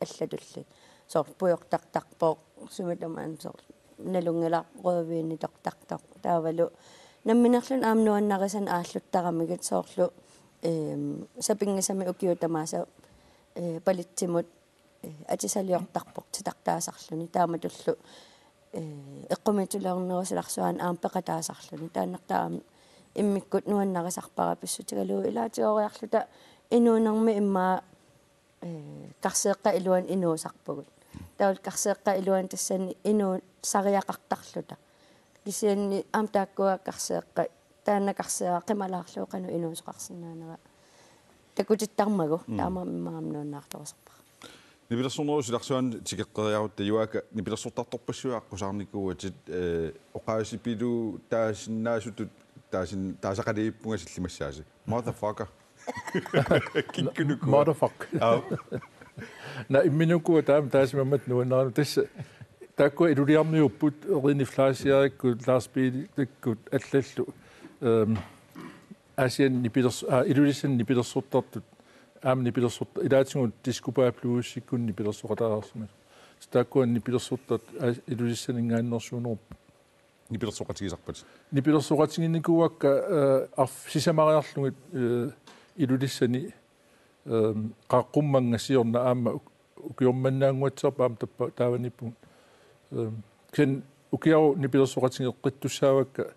allatulli. Soorlu pujortartarpoq, sumut tamaat soorlu nalunngilarput rødvinitortartoq. Taavalu namminerluni aamma nuannarisannik aalluttaramigit soorlu, ehm, sapinngisamik ukiut tamaasa, eh, palitsimut, eh, atisaliortarpoq titartaasarluni. Taamatullu, eh, eqqumiitsuliornerup silarsuani aamma peqataasarluni. Taannartaa aamma immikkut nuannarisarpara pissutigalugu ilaatigooriarluta inuunermi immaqa eh, karseeqqap iluani inuusarpugut. Taavalu karseeqqap iluani tassani inuusariaqartarluta. Kisianni aamma taakkua karseeqqat, taanna karseeraq qimalaarlugu qanoq inuusoqarsinnaanera takutittarmagu, mm, taamaammat immaqa aamma nuannaartorusupparput. Nipilersornerup silarsuani tikeqqeriarutta Juaaka nipilersortartorpassuit aqqusaarnikuuatit, eh, oqaasipilutaasinnaasutut taasin-, taasaqaliippunga sillimassaasi. Motherfucker. Kikkunuku. Motherfuck. Aap. Naa, imminut ukua taama taasimammat nuannaarami. Tassa taakkua Iluliarmiuupput, Rine Fleischerikku, Lars Piilikkut allallu. Ehm, Aasianni nipilerso-, aa, Ilulissani nipilersortartut. Aamma nipilersorta-, ilaatigut Disco Bluesikkut nipilersoqataasarsimasut. Tassa taakkua nipilersortartut, aa, Ilulissaninngaanneersuunerupput. Nipilersoqatigisarpat? Nipilersoqatiginikuuakka, eh, arf-, sisamariarlugit, eh, Ilulissani, eh, qaaqqummanga siorna aamma uk-, ukiormannaannguatsiarput aamma tappa-, taavaniippugut. Eh, kisianni ukiarut nipilersoqatigeqqittussaavakka, eh,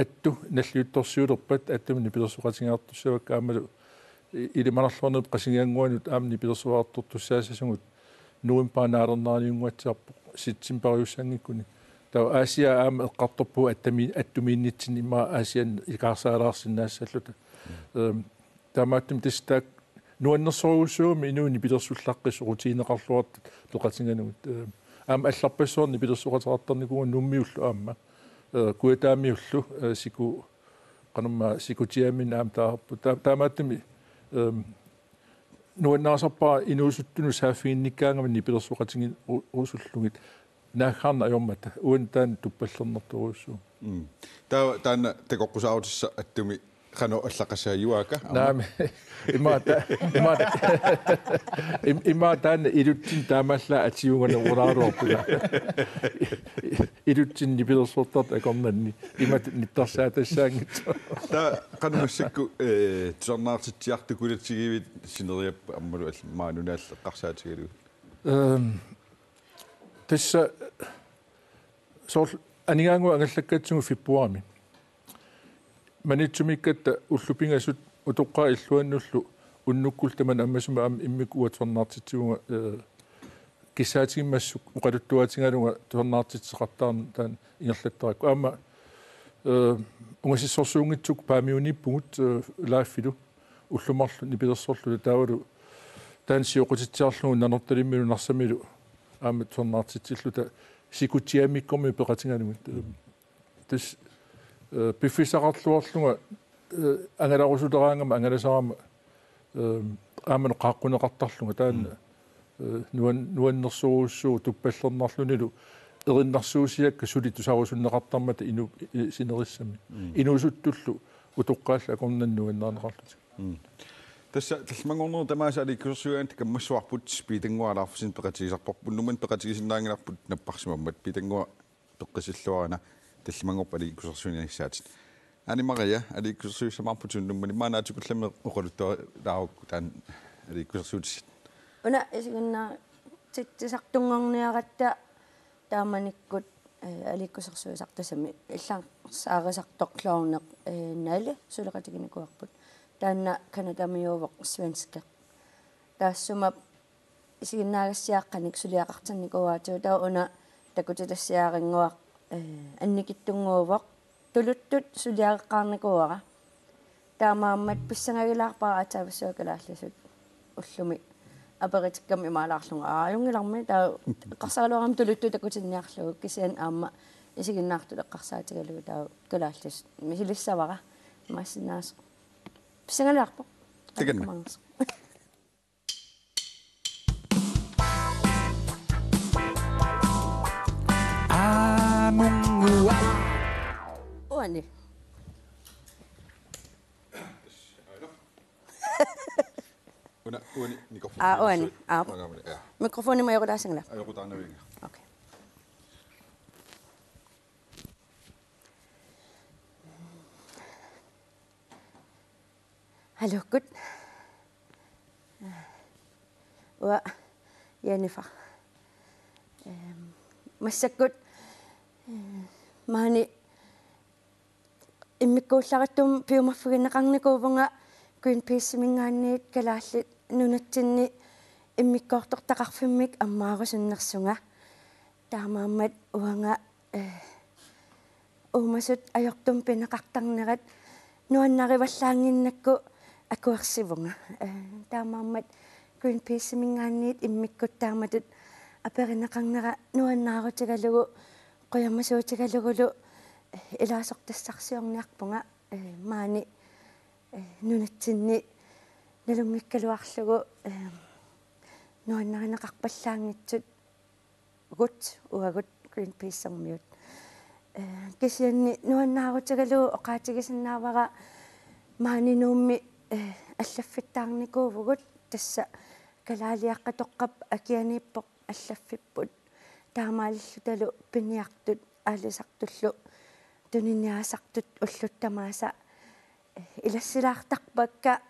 Attu nalliuttorsiulerpat Attumut nipilersoqatigiartussaavakka aammalu i-, ilimanarluarnerup Qasigiannguanut aamma nipilersoqartortussaassasugut novembarip naalerneraniunnguatsiarpoq septemberiussanngikkunik. Taava Aasiaat aamma eqqartorpugut Attumi-, Attumiinnitsinni immaqa Aasianni ikaarsaalaarsinnaassalluta. Ehm, taamaattumik tassa taakku nuannersorujussuugami inuit nipilersullaqqissut rutiineqarluartut peqatigalugu. Ehm, aamma allarpassuarnik nipilersoqateqartarnikuuvugut Nuummiullu aamma. Eh, Kujataamiullu, eh, siku-, qanormaa sikutiaminnik aamma taareerput. Taa-, taamaattumik, ehm, nuannaarsarpara inuusuttunut saaffiginnikkaangama nipilersoqatigiu-, u-, usullugit. Naaggaarneq ajormata. Uani taanna tuppallernartorujussuuvoq. Mm. Taa-, taanna takoqqusaarutissaq Attumi qanoq allaqqassaaq Juaaka, aamma? Naamik. Ima ta-, ima ta-, im-, ima taanna ilutsinni taamaallaat atiuganerugaluarpunga. Ilutsinni nipilersortartut akornanni. Imatut nittarsaattassaanngitsoq. Taava qanoq massakkut, eh, tusarnaartitsiartukulaatigivit sineriak aammalu all-, maani nunaalu eqqarsaatigalugu? Ehm, tassa soorlu anigaanguaq angallakkatsigu februarimi. Maniitsumiikkatta ullut pingasut utoqqaat illuannullu unnukkullu tamanna ammasumik aamma immikkut uanga tusarnaartitsivunga, eh, kissaatigimmassuk oqaluttuaatigalunga tusarnaartitseqartarnera taanna ingerlattarakku. Aamma, eh, ungasissorsuunngitsukkut Paamiuniippugut, eh, live-ilu ullut marluk nipilersorluta taavalu taanna sioqqutitsiarlugu Nanortalimmilu Narsamilu aamma tusarnaartitsilluta sikutiamikkormiut peqatigalugit. Tassa, eh, piffissaqarluarlunga, eh, angalarusuleraangama angalasarama, eh, aamma qaaqquneqartarlunga taanna, eh, nuan-, nuannersorujussuuvoq tuppallernarlunilu erinarsuusiakka suli tusarusunneqartarmata inu-, eh, sinerissami. Mm. Inuusuttullu utoqqaallu akornanni nuannaarneqarlutik. Mm. Tassa tallimanngornerup tamaasa aliikkusersuiaaneq takumassuarput Piitannguaq Alaufesen peqatigisarparput, unnummanna peqatigisinnaanngilarput napparsimammat. Piitannguaq, peqqisilluarina tallimanngorpat aliikkusersuinissaatit. Anne Marie, aliikkusersuissamaarputit unnummanna, maanna aatsukullammik oqaluttualaarukku taanna aliikkusersuutissat. Una isiginnaartitsisartunngorniaratta taamanikkut, eh, aliikkusersuisartut tassami illarsaarisartoq klovne, eh, Nalle suleqatiginikuuarput. Taanna Canadamiuuvoq, svenske. Taassuma isiginnaagassiaaqqanik suliaqartinnikuuaatigut, taava una takutitassiaarinnguaq, eh, annikitsunnguuvoq, tuluttut suliareqqaarnikuuara. Taamaammat pissangagilaarpara aatsaavissuaq kalaallisut ullumi aperitikkama imaalaarlunga aajunngilaq, taava eqqarsaraluarama tuluttut takutinniarlugu, kisianni aamma isiginnaartut eqqarsaatigalugu taava kalaallisut misilissavara, imaassinnaasoq. Pissangagilaarpoq. Takanna. Aamma. Uani mikrofoni. Aa, uani. Aa. Magamani, ja. Mikrofoni majorulaasingla. Ajoqutaanaviinga. Okay. Hallo, gut. Uanga Jennifer. Øhm, massakkut, øh, maani immikkuullarissummik piumaffigineqarnikuuvunga Greenpeace-iminngaanniit Kalaallit Nunatsinni immikkoortortaqarfimmik ammaarusunnersunga. Taamaammat uanga, øh, uumasut ajortumik pineqartarnerat nuannarivallaannginnakku akuersivunga. Øh, taamaammat Greenpeace-iminngaanniit immikkut taamatut aperineqarnera nuannaarutigalugu, qujamasuutigalugulu, øh, ilaasortassarsiorniarpunga, øh, maani, øh, nunatsinni nalunngikkaluarlugu, øh, nuannarineqarpallaanngitsut -gut, uagut Greenpeace-ermiut. Øh, kisianni nuannaarutigalugu oqaatigisinnaavara maani Nuummi, øh, allaffittaarnikuuvugut, tassa kalaaliaqqatoqqap akianiippoq allaffipput. Taamaalillutalu piniartut aalisartullu tuniniaasartut ullut tamaasa, øh, ilassilaartarpakka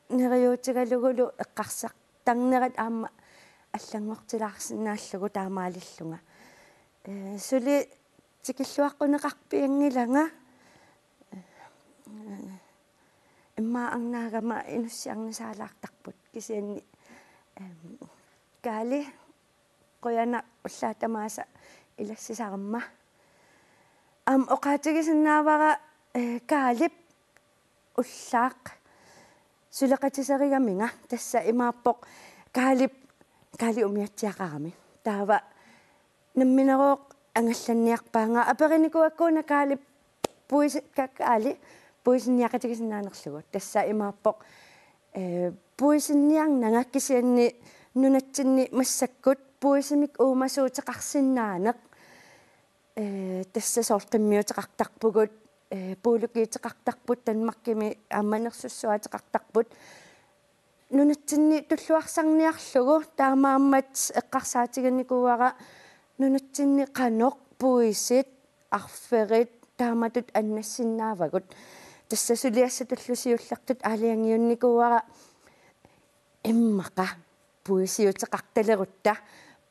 neriuutigalugulu eqqarsartarnerat aamma allanngortilaarsinnaallugu taamaalillunga. Øh, suli tikilluaqquneqarpianngilanga. Øh, immaqa arnaagama inussiarnisaalaartarput kisianni, øh, Kaali, qujanaq ullaaq tamaasa ilassisarama. Aamma oqaatigisinnaavara, øh, Kaalip ullaaq suleqatiserigaminga, tassa imaappoq Kaalip, Kaali umiatsiaqarami. Taava namminerooq angallanniarpaanga, aperinikuuakka una Kaalip puisi-, Ka-, Kaali puisinniaqatigisinnaanerlugu. Tassa imaappoq, øh, puisinniarnanga kisianni nunatsinni massakkut puisimik uumasuuteqarsinnaaneq. Øh, tassa soorlu qimmiuteqartarpugut, øh, puulukiuteqartarput, Danmarkimi aamma nersussuaateqartarput. Nunatsinni tulluarsarniarlugu, taamaammat eqqarsaatiginikuuara nunatsinni qanoq puisit, arferit taamatut annassinnaavagut. Tassa suliassatullu siullertut aalajangiunnikuuara immaqa puisiuteqartalerutta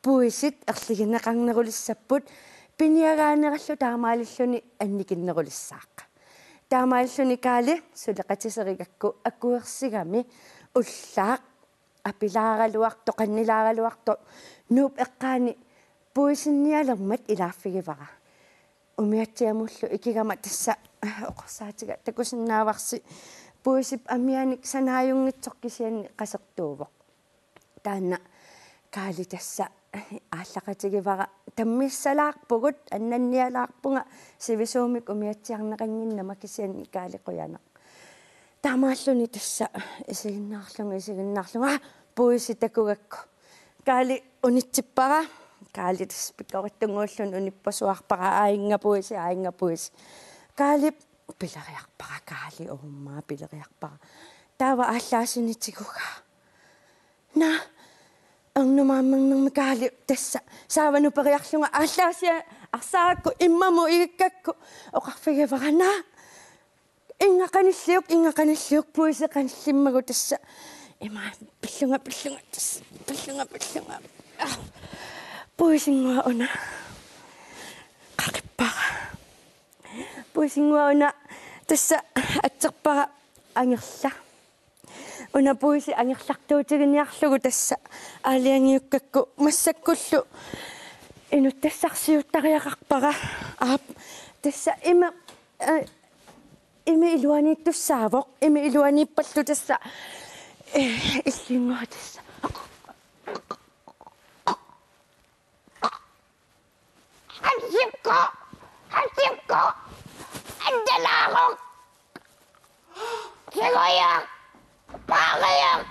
puisit erligineqarnerulissapput, piniagaanerallu taamaalilluni annikinnerulissaaq. Taamaalilluni Kaali suleqatiserigakku akuersigami ullaaq apilaaraluartoq, qannilaaraluartoq Nuup eqqaani puisinnialermat ilaaffigivara. Umiatsiamullu ikigama tassa, øh, oqarsaatiga takusinnaavarsi puisip amianik sanaajunngitsoq kisianni qasertuuvoq. Taanna Kaali tassa aallaqatigivara tammissalaarpugut, annannialaarpunga sivisuumik umiatsiarneqannginnama kisianni Kaali qujanaq. Taamaalluni tassa isiginnaarlunga, isiginnaarlunga, aa, puisi takugakku. Kaali unitsippara, Kaali tassa pikkorittunnguulluni unippasuarpara, aajinnga puisi, aajinnga puisi. Kaali pileriarpara, Kaali uummaa pileriarpara. Taava aallaasini tigugaa. Naa, ernumaammernermi Kaali tassa saavanut periarlunga aallaasia arsaarakku immamut igikkakku oqarfigivara: Naa, innga qanilliuk, innga qanilliuk, puisi qanillimmagu tassa. Ima pillunga, pillunga, tassa, pillunga, pillunga. Ah, puisinnguaq una qaqippara. Puisinnguaq una tassa atserpara Angerla. Una puisi angerlartuutiginiarlugu tassa aalajangiukkakku massakkullu inuttassarsiuttariaqarpara. Aap, tassa ima, øh, imi iluaniittussaavoq, imi iluaniippallu tassa, øh, illinnguaq tassa. Hatsikku, hatsikku, antalaaroq, sigoja, paariaq.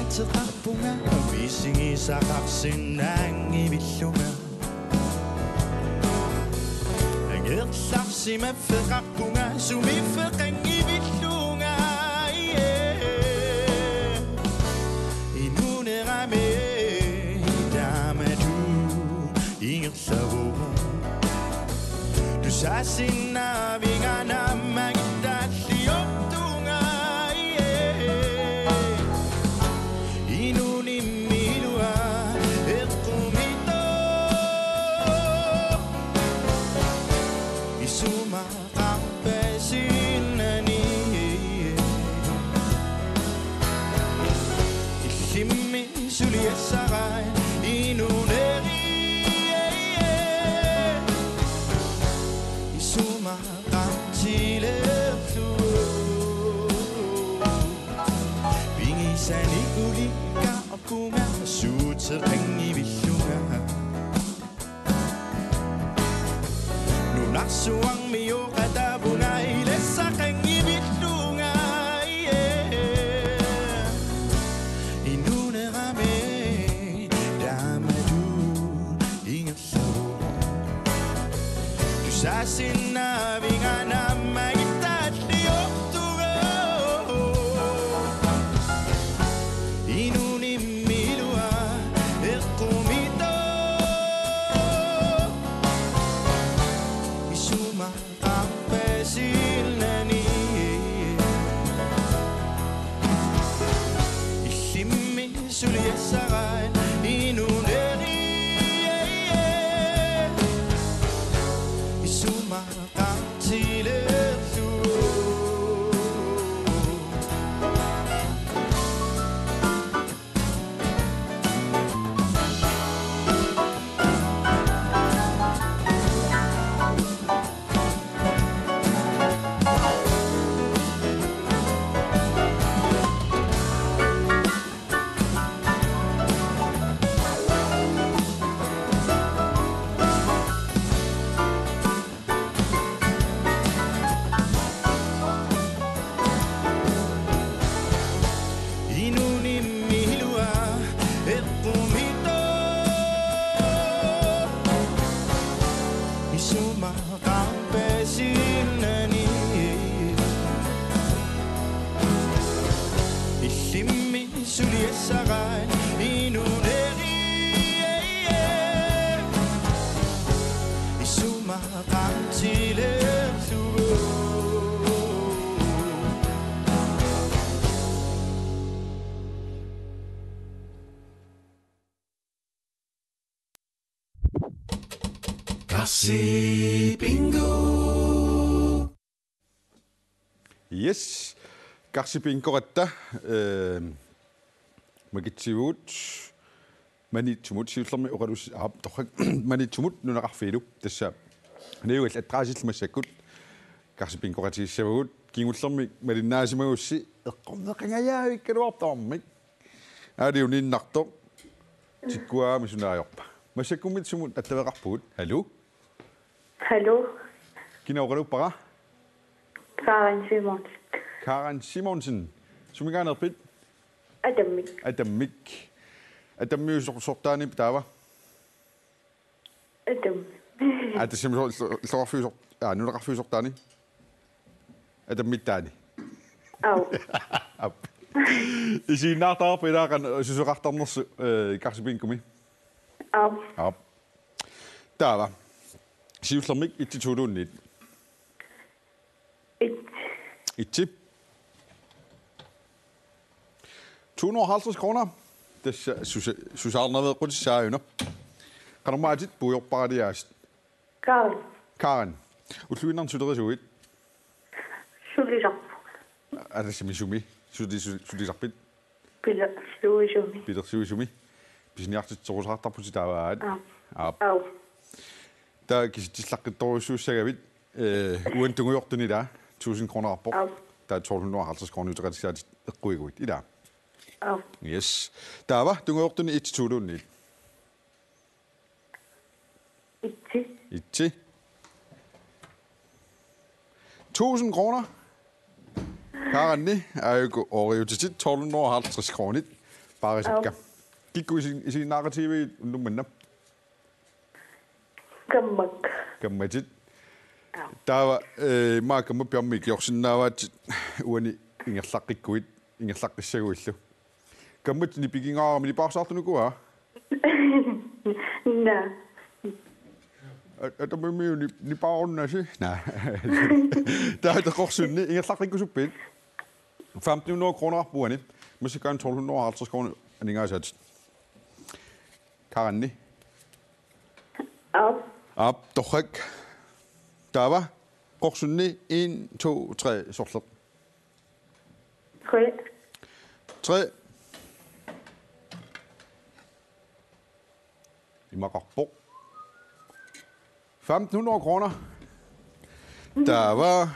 Teqarpunga misigisaqarsinnaanngivillunga. Angerlarsimaffeqarpunga sumiffeqanngivillunga. Inuunerami taamatut ingerlavoq. Tusaasinnaavigana maanna taalliortunga. Inuunimmi ilua eqqumiittoq. Isumaqarpasinnani. Illimmi suliassaraat inuuneri. Isumaqartilerlugu. Pigisanik ulikkaarpunga suuteqanngivillunga. Nunarsuarmi oqatavunga ilassaqanngivillunga. Inuunerami taamatut ingerlavoq. Tusaasinnaavigana maanna taalliortunga. Inuunimmi ilua eqqumiittoq. Isumaqarpasinnani. Illimmi suliassaraat inuuneri. Isumaqartilerlugu. Inuunimmi ilua eqqumiittoq. Isumaqarpasinnani. Illimmi suliassaraat inuuneri. Isumaqartilerlugu. Karsi Bingo. Yes. Karsi Bingoratta, eh, makitsivugut Maniitsumut, siullermik oqalussi-, aap, torrak. Maniitsumut nunaqarfiilu. Tassa Niugal adressillu massakkut Karsi Bingoratigissavagut, kingullermik malinnaasimagussi eqqorneqangajaavikkaluartoq tamarmik. Aali uniinnartoq. Tikkuaami suna ajorpa. Massakkummi sumut attaveqarpugut. Hallo? Hallo. Kina oqaluuppara? Karen Simonsen. Karen Simonsen. Suminngaanneerpit? Atammik. Atammik. Atammiusoq sortaani taava? Atam. Aa, tassami so-, so-, soqarfiusoq, aa, nunaqarfiusortaani? Atammittaani. Au. Aap. Isiginnaartarpa ilaa qanoq susoqartarnersoq, eh, Karsi Bingomi? Au. Aap. Taava. Siullermik et-ituuluunniit. Et. Et. To hundrede og halvtreds kroner. Tassa susa-, susaarnaveeqqutissaajuna. Qanormaatit puigorparaluarit? Karen. Karen. Ulluinnarni sulerisuit? Sulisarpunga. Aa, tassami sumi? Suli-, su-, sulisarpit? Pilersuisumi. Pilersuisumi. Pisiniartitserusaartarputit taava aat? Aap. Aap. Au. Taava kisitsilaaqqittorujussuussagavit, eh, uani tungujortuni ilaa tusind kronerpoq. Au. Taava tolv hundrede og halvtreds kroner uteqatissaatit eqquiguit ilaa? Au. Yes. Taava tungujortuni et-ituuluunniit. Et. Et. Tusind kroner. Karanni, aajuku ooriutitit tolv hundrede og halvtreds kronit. Paarisakka. Aap. Kikkut isi-, isiginnaaqatigivigit unnuk manna? Kammak. Kammatit. Aap. Taava, eh, immaqa kammappit aamma ikiorsinnaavaat uani ingerlaqqikkuit, ingerlaqqissaguillu. Kammatit nipigingaarami nipaarsaartunikuaa? Naa. A-, atamamiuni nipaarunnasi. Naa. Taava qorsunni ingerlaqqikkusuppiit? Femten hundrede kroner uani. Massakkut tolv hundrede og halvtreds kroner aningaasaat. Karanni. Aap. Aap, torrak. Taava. Qorsunni en, to, tre, sorleq. Tre. Tre. Imaqarpoq. Femten hundrede kroner. Taava.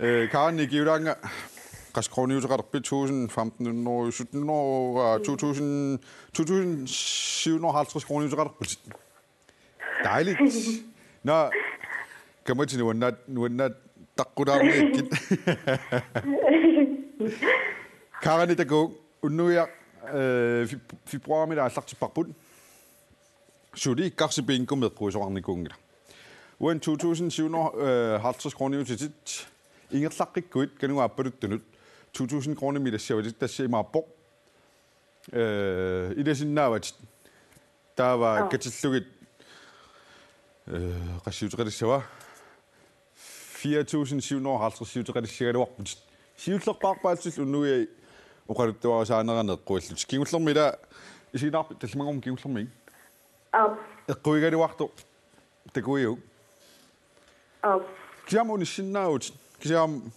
Eh, Karanni ikiulaannga. Qassit kroniuteqalerpit? Tusind, femten hundrede, sytten hundrede, to tusind, to tusind syv hundrede og halvtreds kroniuteqalerpit. Dejligt. Nå, kammatit nuannaat, nuannaat taqqutaarniakkit. Karanni takuuk, unnuiaq, eh, feb-, februarimi aallartipparput. Suli Karsi Bingomi eqquisoqarnikuunngilaq. Uani to tusind syv hundrede og halvtreds kroniutitit ingerlaqqikkuit kanunga aappaluttunut to tusind kronimik ilassavatit, tassa imaappoq. Eh, ilasinnaavatit. Taava Aap. Katillugit, eh, qassiuteqalissava? Fire tusind syv hundrede og halvtreds siuteqalissagaluarputit. Siullerpaarpaallutit unnuiaq oqaluttuarisaanerani eqquillutit. Kingullermi ila isiginnaarpit tallimanngormat kingullermi? Aap. Eqquigaluartoq takuiuk? Aap. Kisianni unissinnaavutit. Kisianni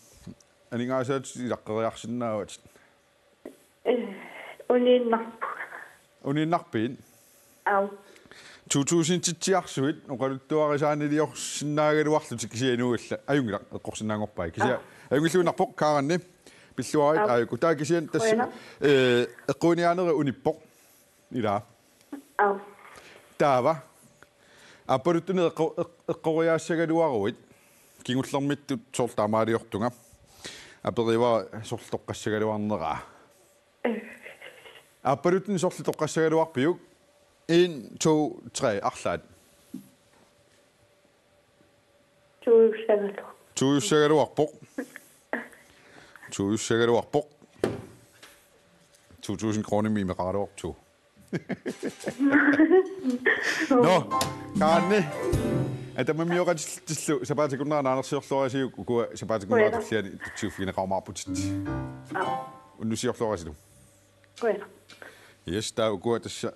aningaasaatitit ilaqqeriarsinnaavatit. Eh, uniinnarpunga. Uniinnarpit? Aap. To tusinditsiarsuit oqaluttuarisaaniliorsinnaagaluarlutit kisianni inuugallat. Ajunngilaq, eqqorsinnaanngorpai. Kisianni Aap. Ajunngilluinnarpoq, Karanni. Pilluarit Aap. Aajuku. Taava kisianni tassa, Qujanaq. Eh, eqquiniaanerit unippoq. Ilaa. Aap. Taava. Aappaluttunik eqqo-, eq-, eqqoriaassagaluaruit. Kingullermittut soorlu taamaaliortunga. Aperivara sorleq toqqassagaluarneraa. Aappaluttunik sorleq toqqassagaluarpiuk? En, to, tre, arlaat. Tuujussagaluarpoq. Tuujussagaluarpoq. Tuujussagaluarpoq. To tusind kronimik imaqaraluarpoq. Nå, Karanni. Atamamioqatillu sapaatip akunnera naanersiorluarisiuk, ukua sapaatip akunnera Qujanaq. Tulliani tutsiuffigineqarumaarputit. Aap. Unnussiorluarisilu. Qujanaq. Yes, taava ukua tassa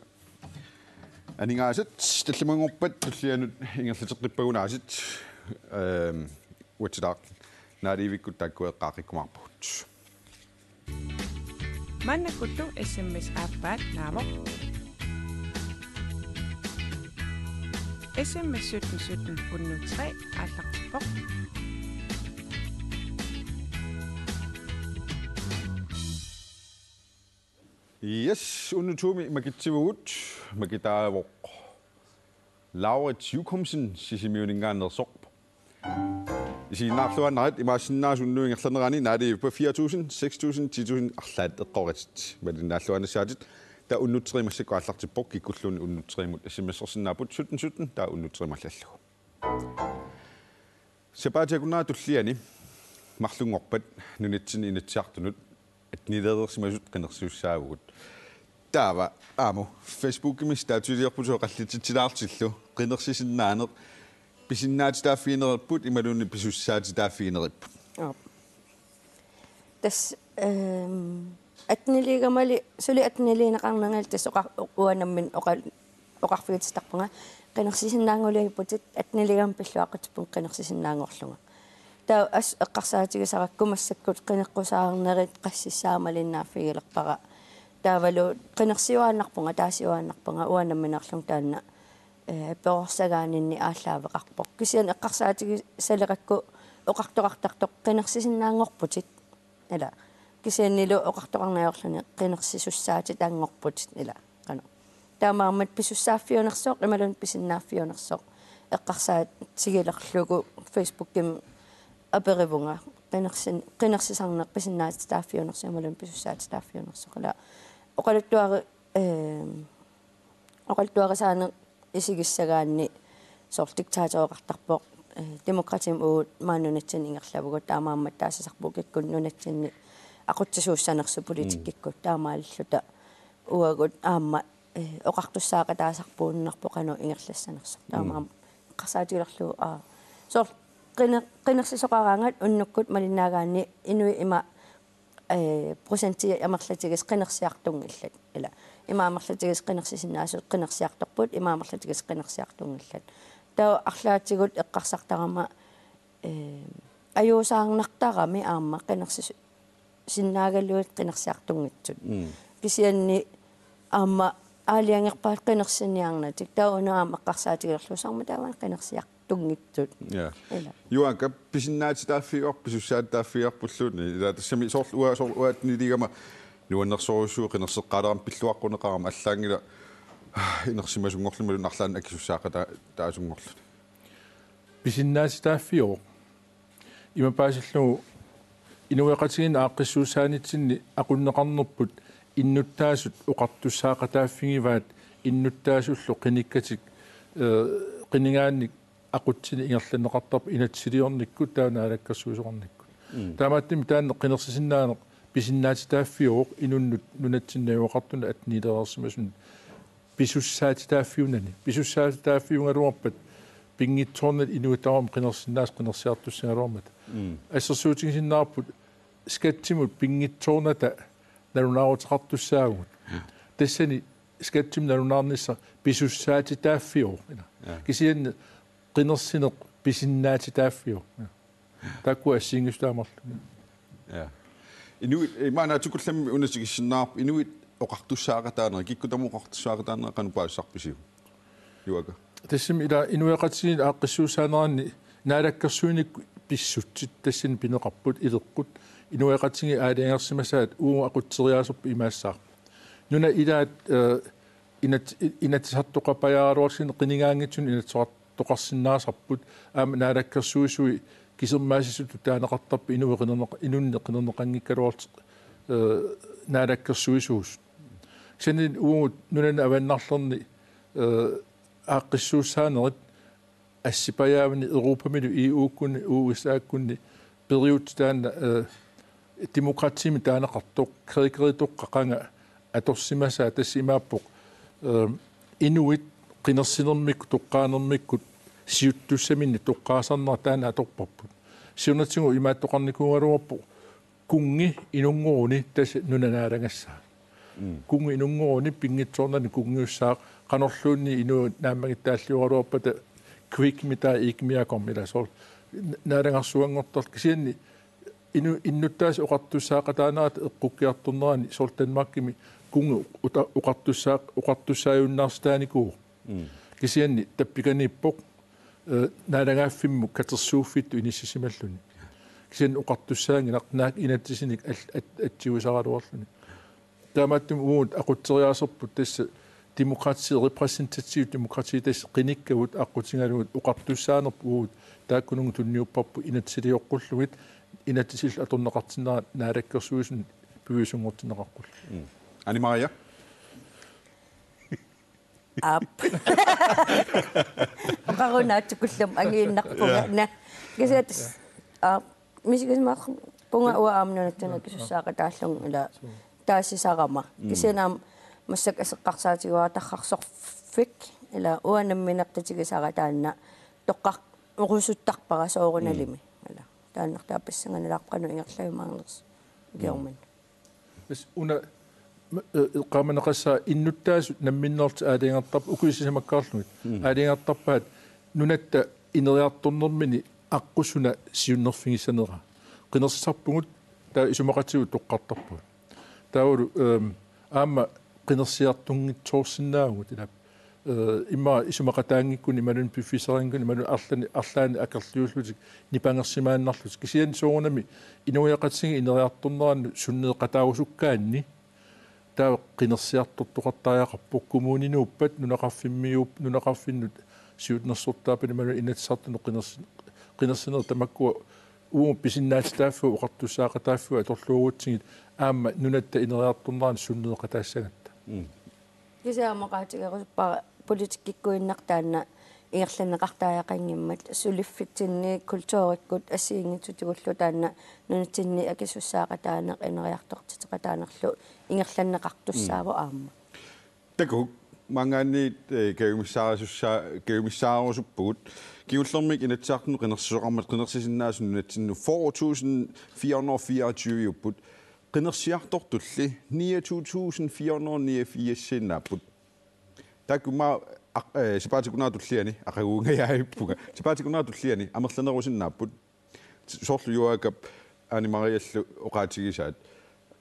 aningaasat tallimanngorpat tullianut ingerlateqqippagunaasit, ehm, uatsitaaq Naaliivikkut taakkua eqqaaqqikkumaarpagut. Maannakkullu S M S aappaat naavoq. S M S sytten sytten hundrede tre aallartippoq. Yes, unnutuumi makitsivugut, makitaavoq Laurits Jokumsen Sisimiuninngaanneersoq. Isiginnaarluaannarit imaassinnaavoq unnuup ingerlanerani Naaliivippa fire tusind, seks tusind, ti tusind arlaat eqqoritit. Malinnaalluaannassaatit, taava unnutseri massakkut aallartippoq, kikkulluunniit unnutserimut S M S-ersinnaapput sytten sytten, taava unnutserimut allallugu. Sapaatip akunnera tulliani marlunngorpat nunatsinni Inatsisartunut attenileereersimasut qinersisussaavugut. Taava aamma Facebookimi statusiliorput oqallititsilaartillu qinersisinnaaneq pisinnaatitaaffiginerput imaluunniit pisussaatitaaffigineripput. Aap. Tassa, ehm, atteniliigamali, suli atteniliineqarnanga tassa oqa-, uanga nammineq oqa-, oqarfigitittarpunga. Qinersisinnaanngorputit, atteniliigamma pilluaqqutippunga qinersisinnaanngorlunga. Taava assut eqqarsaatigisarakku massakkut qineqqusaarnerit qassissaaq malinnaaffigilerpara. Taavalu qinersiuaannarpunga, taasiuaannarpunga, uanga nammineerlunga taanna, eh, perorsagaaninni aallaaveqarpoq. Kisianni eqqarsaatigisalerakku oqartoqartartoq qinersisinnaanngorputit. Ila. Kisiannilu oqartoqarneq ajorluni qinersisussaatitaanngorputit, ila. Qanoq. Taamaammat pisussaaffiunersoq imaluunniit pisinnaaffiunersoq eqqarsaatigilerlugu Facebookimi aperivunga. Qinersin-, qinersisarneq pisinnaatitaaffiunersoq imaluunniit pisussaatitaaffiunersoq. Ila. oqaluttuari-, eh, oqaluttuarisaaneq isigissagaanni soorlu diktaatoreqartarpoq, eh, demokratiimut uagut maani nunatsinni ingerlavugut, taamaammat taassisarpugut kikkut nunatsinni aqutsisuussanersut politikkikkut, taamaalilluta uagut aamma, eh, oqartussaaqataasarpuunnarpoq qanoq ingerlassanersoq. Taamaammat eqqarsaatigilerlugu, aa, soorlu qiner-, qinersisoqaraangat unnukkut malinnaagaanni inuit ima, eh, procenti amerlatigisut qinersiartunngillat. Ila ima amerlatigisut qinersisinnaasut qinersiartorput, ima amerlatigisut qinersiartunngillat. Taava arlaatigut eqqarsartarama, eh, ajuusaarnartarami aamma qinersis-, sinnaagaluit qinersiartunngitsut. Kisianni aamma aalajangerpaat qinersiniarnatik. Taava una aamma eqqarsaatigilerlugu soormi taava qinersiartunngitsut. Ja. Ila. Juaaka, pisinnaatitaaffigivarput, pisussaatitaaffigivarpulluunniit. Ila tassami soorlu uanga, soorlu uanga atteniliigama nuannersorujussuuvoq qinerseqqaalerama pilluaqquneqarama, allaanngilaq inersimasunngorluni imaluunniit arlaannik akisussaaqataa-, taasunngorluni. Pisinnaatitaaffiuvoq. Ima paasillugu inuiaqatigiinni aaqqissuussaanitsinni aqunneqarnerput innuttaasut oqartussaaqataaffigivaat innuttaasullu qinikkatik, eh, qinigaannik aqutsineq ingerlanneqartarpoq inatsisiliornikkut taava naalakkersuisoqarnikkut. Taamaattumik taanna qinersisinnaaneq pisinnaatitaaffiuvoq inunnut nunatsinni najugaqartunut attenilereersimasunut. Pisussaatitaaffiunani. Pisussaatitaaffiugaluarpat pinngitsoornani inuit tamarmik qinersinnaasut qinersiartussagaluarmata. Assersuutigisinnaavarput skattimut pinngitsoornata nalunaaruteqartussaavugut. Tassani skattimut nalunaarnissaq pisussaatitaaffiuvoq. Ja. Kisianni qinersineq pisinnaatitaaffiuvoq. Taakkua assigiinngitsut taamarlugit. Ja. Inuit, eh, maanna atukullammi una tikissinnaavarput, inuit oqartussaaqataanerat, kikkut tamarmik oqartussaaqataanerat qanoq paasisarpisiuk? Juaaka. Tassami ila inuiaqatigiit aaqqissuussaaneranni naalakkersuinikkut pissutsit tassani pineqarput, ileqqut, inuiaqatigiit aalajangersimasaat uagut aqutseriaaserput imaassaaq. Nunat ilaat, eh, inat-, inatsisartoqapajaaraluarluni qinigaanngitsunik inatsisoqar-, toqarsinnaasarput, aamma naalakkersuisui kisermaassisutut taaneqartarput inuit qinerneq-, inunnik qinerneqanngikkaluartut, eh, naalakkersuisuusut. Kisianni uagut nunani avannarlerni, eh, aaqqissuussaanerit assipajaavani Europamilu E U-kkunni, U S A-kkunni periutsit taanna, eh, demokratiimik taaneqartoq, grækeritut qanga atorsimasaa tassa imaappoq, eh, inuit qinersinermikkut, toqqaanermikkut siuttussaminnik toqqaasarnerat taanna atorparput. Siornatigut imaattoqarnikuugaluarpoq kunngi inunngoruni tassa nuna naalagassaa. Mm. Kunngi inunngoruni pinngitsoornani kunngiussaaq qanorluunniit inuit naammagittaalliugaluarpata kvikmi taava ikmiakormi ila soorlu n-, naalagarsuanngortarlutik kisianni inu-, innuttaasut oqartussaaqataanerata eqqukkiartornerani soorlu Danmarkimi kunngi uta-, oqartussaa-, oqartussaajunnaarsitaanikuuvoq. Mm. Kisianni tappikaniippoq, eh, naalagaaffimmut katersuuffittut inissisimalluni. Kisianni oqartussaanngilaq naak inatsisinik al-, at-, atsiusaraluarluni. Taamaattumik uagut aqutseriaaserput tassa demokrati, repræsentativ demokrati tassa qinikkagut aqqutigalugit oqartussaanerput uagut taakkununnga tunniupparput inatsisilioqqullugit inatsisillu atorneqartinnerat naalakkersuisunut piviusunngortinneqarput. Mm. Anne Marie? Aap. Oqarunnaatsukullum angiinnarpunga. Ja. Na. Kisianni tassa, aap, misigisimaarpunga uanga aamma nunatsinni akisussaaqataallunga ila taassisarama. Mm. Kisianni aamma massakkut aseqqarsaatigiuartararsorfik ila uanga nammineq tatigisara taanna toqqar-, orusuttarpara soorunalimi. Mm. Ila. Taannartaa pissanganilaarpoq qanoq ingerlajumaarnersoq. Mm. Ukiormanna. Tassa una, ma-, eh, eqqaamaneqassaaq innuttaasut namminneerlutik aalajangertarpaat, ukiut sisamakkaarlugit. Mm. Aalajangertarpaat nunatta ineriartornermini aqqut suna siunnerfigissanera. Qinersisarpugut taava isumaqatigiit toqqartarpugut. Taavalu, ehm, aamma qinersiartunngitsoorsinnaavugut ila. Eh, immaqa isumaqataanngikkunik imaluunniit piffissaqanngikkuni imaluunniit arlaanni, arlaanni akerliullutik nipangersimaannarlutik. Kisianni soorunami inuiaqatigiit ineriartornerannut sunneeqataarusukkaanni taava qinersiartortoqartariaqarpoq kommuninuuppat nunaqarfimmiuup-, nunaqarfinnut siunnersortaappat imaluunniit Inatsisartunut qinersi-, qinersinerit tamakkua Uagut pisinnaatitaaffigut oqartussaaqataaffigut atorluarutsigit aamma nunatta ineriartornerani sunneeqataassagatta. Mm. Kisianni aamma oqaatigerusuppara politikkikkuinnaq taanna ingerlanneqartariaqanngimmat suliffitsinni kulturikkut assigiinngitsutigullu taanna nunatsinni akisussaaqataaneq ineriartortitseqataanerlu ingerlanneqartussaavoq aamma. Takuuk, maanngaanniit, eh, kajumissaarisussa-, kajumissaarusupput. Kingullermik Inatsisartuni qinersisoqarmat qinersisinnaasut nunatsinnut fyrre tusind fire hundrede og fireogtyve-upput. Qinersiartortulli niogtyve tusind fire hundrede og niogfirs-iinnaapput. Taakku immaqa aq-, eh, sapaatip-akunnera tulliani, aqaguungajaavippunga. Sapaatip-akunnera tulliani amerlanerusinnaapput. Soorlu Joakap Anne Mariallu oqaatigisaat.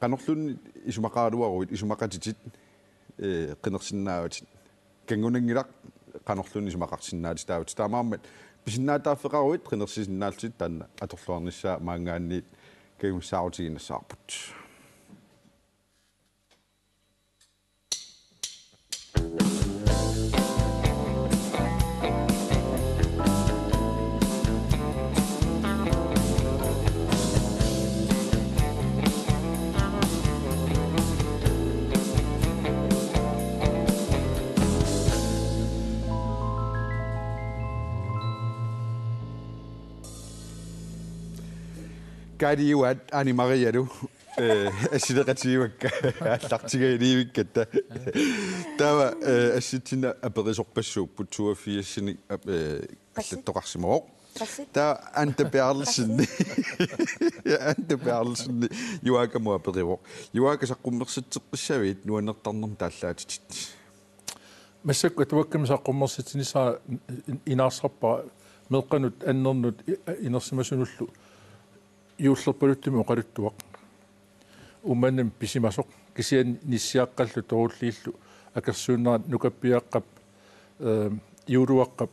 Qanorluunniit isumaqaraluaruit isumaqatitit, eh, qinersinnaavatit. Kanngunanngilaq qanorluunniit isumaqarsinnaatitaavutit. Taamaammat pisinnaatitaaffeqaruit qinersisinnaallutit taanna atorluarnissaa maanngaanniit kajumissaarutigiinnassavarput. Kaaliuaat Anne Marialu, eh, assileqatigivakka, aallartingajalikkatta. Taava, eh, assitsinnut aperisorpassuupput toogfirsini ap-, eh, allattoqarsimavoq. Qassit? Taava Anda Berthelsen. Anda Berthelsen Joakamut aperivoq. Joaka, saqqummersitseqqissavit nuannertarnermik taallaatitit? Massakkut atuakkamik saqqummersitsinissara inaarsarpara meeqqanut annernut i-, inersimasunullu juullerpaluttumik oqaluttuaq. Uummannami pisimasoq kisianni nissiaqqallu torulliillu akersuunnerat nukappiaqqap, eh, juuluaqqap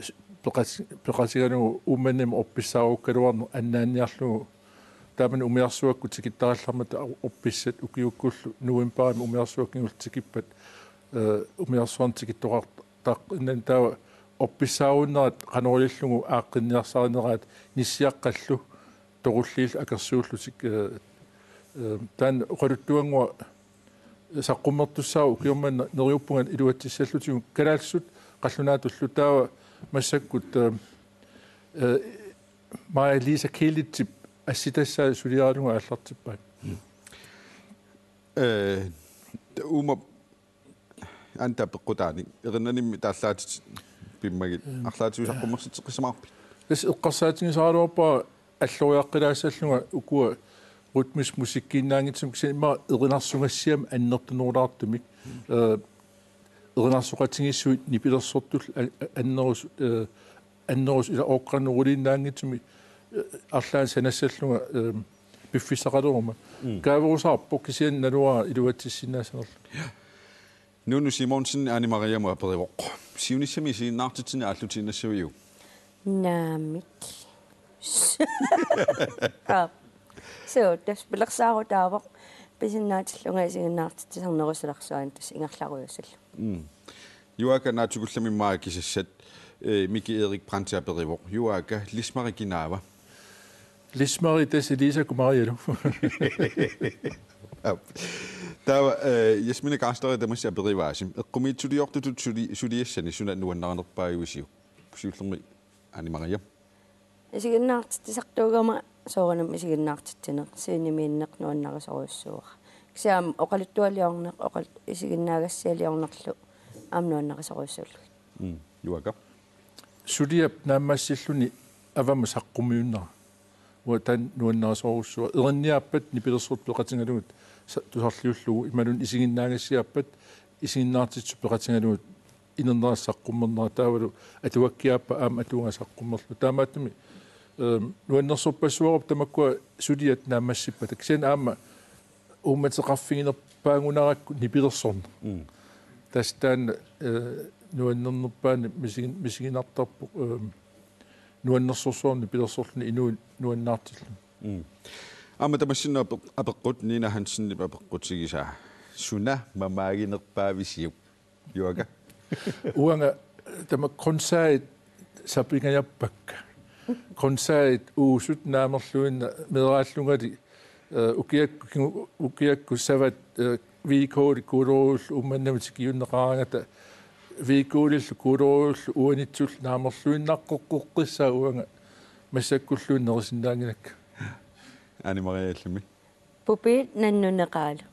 s-, peqat-, peqatigalugu Uummannami orpissaarukkaluarneq annaanniarlugu taamani umiarsuakkut tikittarallarmata orpissat ukiukkullu novembarimi umiarsuat kingulliit tikippat, eh, umiarsuarnik tikittoqartaqqinnani taava orpissaarunnerat qanoq ilillugu aaqqinniarsarineraat nissiaqqallu torulliillu akersuullutik, eh, eh, taanna oqaluttuannguaq saqqummertussaavoq ukiormanna neriuppunga iluatsissallutigu kalaallisut qallunaatullu taava massakkut, eh, eh, Maja Lisa Kielitip assitassaa suliaralugu aallartippai. Eh, uuma Anda peqqutaani, erinanimmi taallaatitit pimmagit, mm, arlaatigut saqqummersitseqqissamaarpit? Tassa eqqarsaatigisaraluarpara alloriaqqilaassallunga ukua rytmisk musikkiinnaanngitsumik kisianni immaqa erinarsugassiamik annertunerulaartumik, eh, erinarsoqatigiissuit nipilersortut a-, a-, annerus-, eh, annerus ila oqqannuruliinnaanngitsumik, eh, arlaannik sanassallunga, eh, piffissaqaleruma. Mm. Kaaverusaarpoq kisianni naluara iluatsissinnaassanerlunga. Nunu Simonsen Anne Mariamut aperivoq. Siunissami isiginnaartitsineq aallutiinnassaviuk? Naamik. Aap. Suu, tassa pilersaarutaavoq pisinnaatillunga isiginnaartitsisarnerusilersuani tassa ingerlarujuusullu. Mm. Joaka naatsukullammik maani kisassat, eh, Miki Erik Brandt aperivoq. Joaka, Liis-Mari kinaava? Liis-Mari tassa Liisa Kumarialu. Aap. Taava, eh, Jasmine Karlstad tamassi aperivaasi. Eqqumiitsuliortutut suli-, suliassani suna nuannarinerpaavisiuk? Siullermik Anne Maria. Isiginnaartitsisartuugama soorunami isiginnaartitsineq, scenemiinneq nuannarisorujussuuara. Kisianni aamma oqaluttualiorneq, oqal-, isiginnaagassialiornerlu aamma nuannarisorujussuullugit. Mm, Joaka. Suliap naammassilluni avammut saqqummiunnera. Uanga taanna nuannarisorujussuuara. Erinniarpat nipilersortut peqatigalugit sa-, tusarliullugu imaluunniit isiginnaagassiarpat isiginnaartitsisut peqatigalugit inernera saqqummernera taavalu atuakkiaappat aamma atuagaq saqqummerlugu. Taamaattumik, ehm, nuannersorpassuaqarpoq tamakkua suliat naammassippata. Kisianni aamma uummateqarfiginerpaagunarakku nipilersorneq. Mm. Tassa taanna, eh, nuannernerpaani misigin-, misiginartarpoq, ehm, nuannersorsuarnik nipilersorluni inuit nuannaartilluni. Mm. Aamma tamassinnut ape-, apeqqut Nina Hansenip apeqqutigisaa. Suna mamaaginerpaavisiuk? Joaka. Uanga tama konsaat sapingajappakka. Grøntsagit uusut naamerluinnaq meeraallungali, eh, ukiak-, ukiakkut savat, eh, V K-li Kuuloorujullu Uummannamut tikiunneqaraangata V K-lillu Kuuloorujullu uanitsullu naamerluinnaqqeqqissaaq uanga massakkulluunniit nerisinnaanngilakka. Anne Marie Allimmi. Pupiit nannuneqaalu.